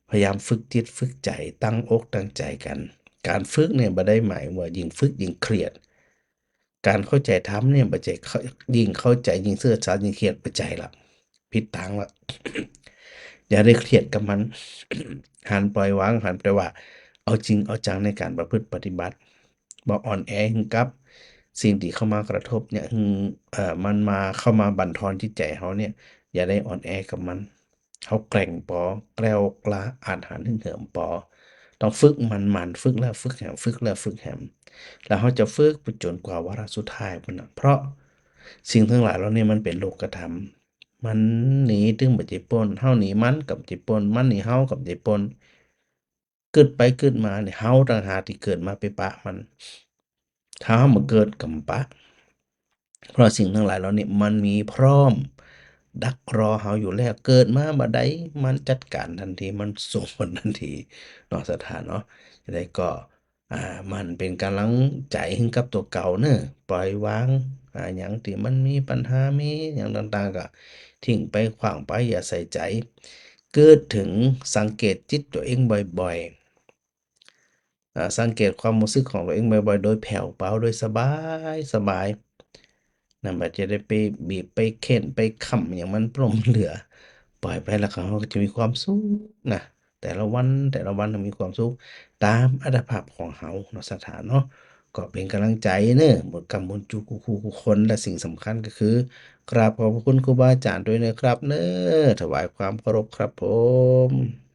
พยายามฝึกจิตฝึกใจ๋ ตั้งอกตั้งใจ๋กั๋น ก๋านฝึกเนี่ยบ่ได้หมายว่ายิ่งฝึกยิ่งเครียด ก๋านเข้าใจ๋ธรรมเนี่ยบ่ใจ้เข้า ยิ่งเข้าใจ๋ยิ่งเซอะซายิ่งเครียด บ่ใจ้ละ ผิดตางละ อย่าได้เครียดกับมัน หันปล่อยวาง หันแต่ว่าเอาจริงเอาจังในก๋านประพฤติปฏิบัติ บ่อ่อนแอหื้อกับสิ่งตี้เข้ามากระทบเนี่ย หื้อ เอ่อ มันมา เข้ามาบั่นทอนจิตใจ๋เฮาเนี่ย อย่าได้อ่อนแอกับมัน เฮาแกร่งปอ แกล้วกล้าอาจหาญฮึกเหิมปอ ต้องฝึกมันๆ ฝึกแล้วฝึกแหม ฝึกแล้วฝึกแหม แล้วเฮาจะฝึกไปจ๋นกว่าวาระสุดท้ายพุ้นน่ะ เพราะสิ่งตังหลายเหล่านี้มันเป๋นโลกธรรม มันหนีตึงบ่ใจ้ป๊น เฮาหนีมันก็บ่ใจ้ป๊น มันหนีเฮาก็บ่ใจ้ป๊น กึ๊ดไปกึ๊ดมาเนี่ย เฮาต่างหากตี้เกิดมาไปปะมัน ถ้าเฮาบ่เกิดก็บ่ปะ เพราะสิ่งตังหลายเหล่านี้มันมีพร้อมดักรอเฮาอยู่แล้ว เกิดมาบ่าใดมันจัดก๋านตันที มันส่งผลตันทีเนาะ ศรัทธาเนาะ จะใดก็ อ่า มันเป๋นก๋ำลังใจ๋หื้อกับตั๋วเก่าเน่อ ปล่อยวาง อ่า หยังตี้มันมีปัญหา มีหยังต่างๆ ก็ทิ้งไป ขว้างไป อย่าใส่ใจ๋ กึ๊ดเถิงสังเกตจิตตั๋วเองบ่อยๆ อ่า สังเกตความฮู้สึกของตั๋วเองบ่อยๆ โดยแผ่วเบา โดยสบายๆ นะ บ่ใจ้ได้ไปบีบ ไปเฆ็่น ไปค้ำหยังมันปล้นเหลือ ปล่อยไปแล้วก็ เฮาก็จะมีความสุขนะ แต่ละวัน แต่ละวันหื้อมีความสุขต๋ามอัตภาพของเฮาเนาะ ศรัทธาเนาะ ก็เป๋นก๋ำลังใจ๋เน่อ หมดกำหมดจุกกู้คน และสิ่งสำคัญก็คือ กราบขอบพระคุณครูบาอาจ๋ารย์ตวยเน่อครับเน่อ ถวายความเคารพครับผม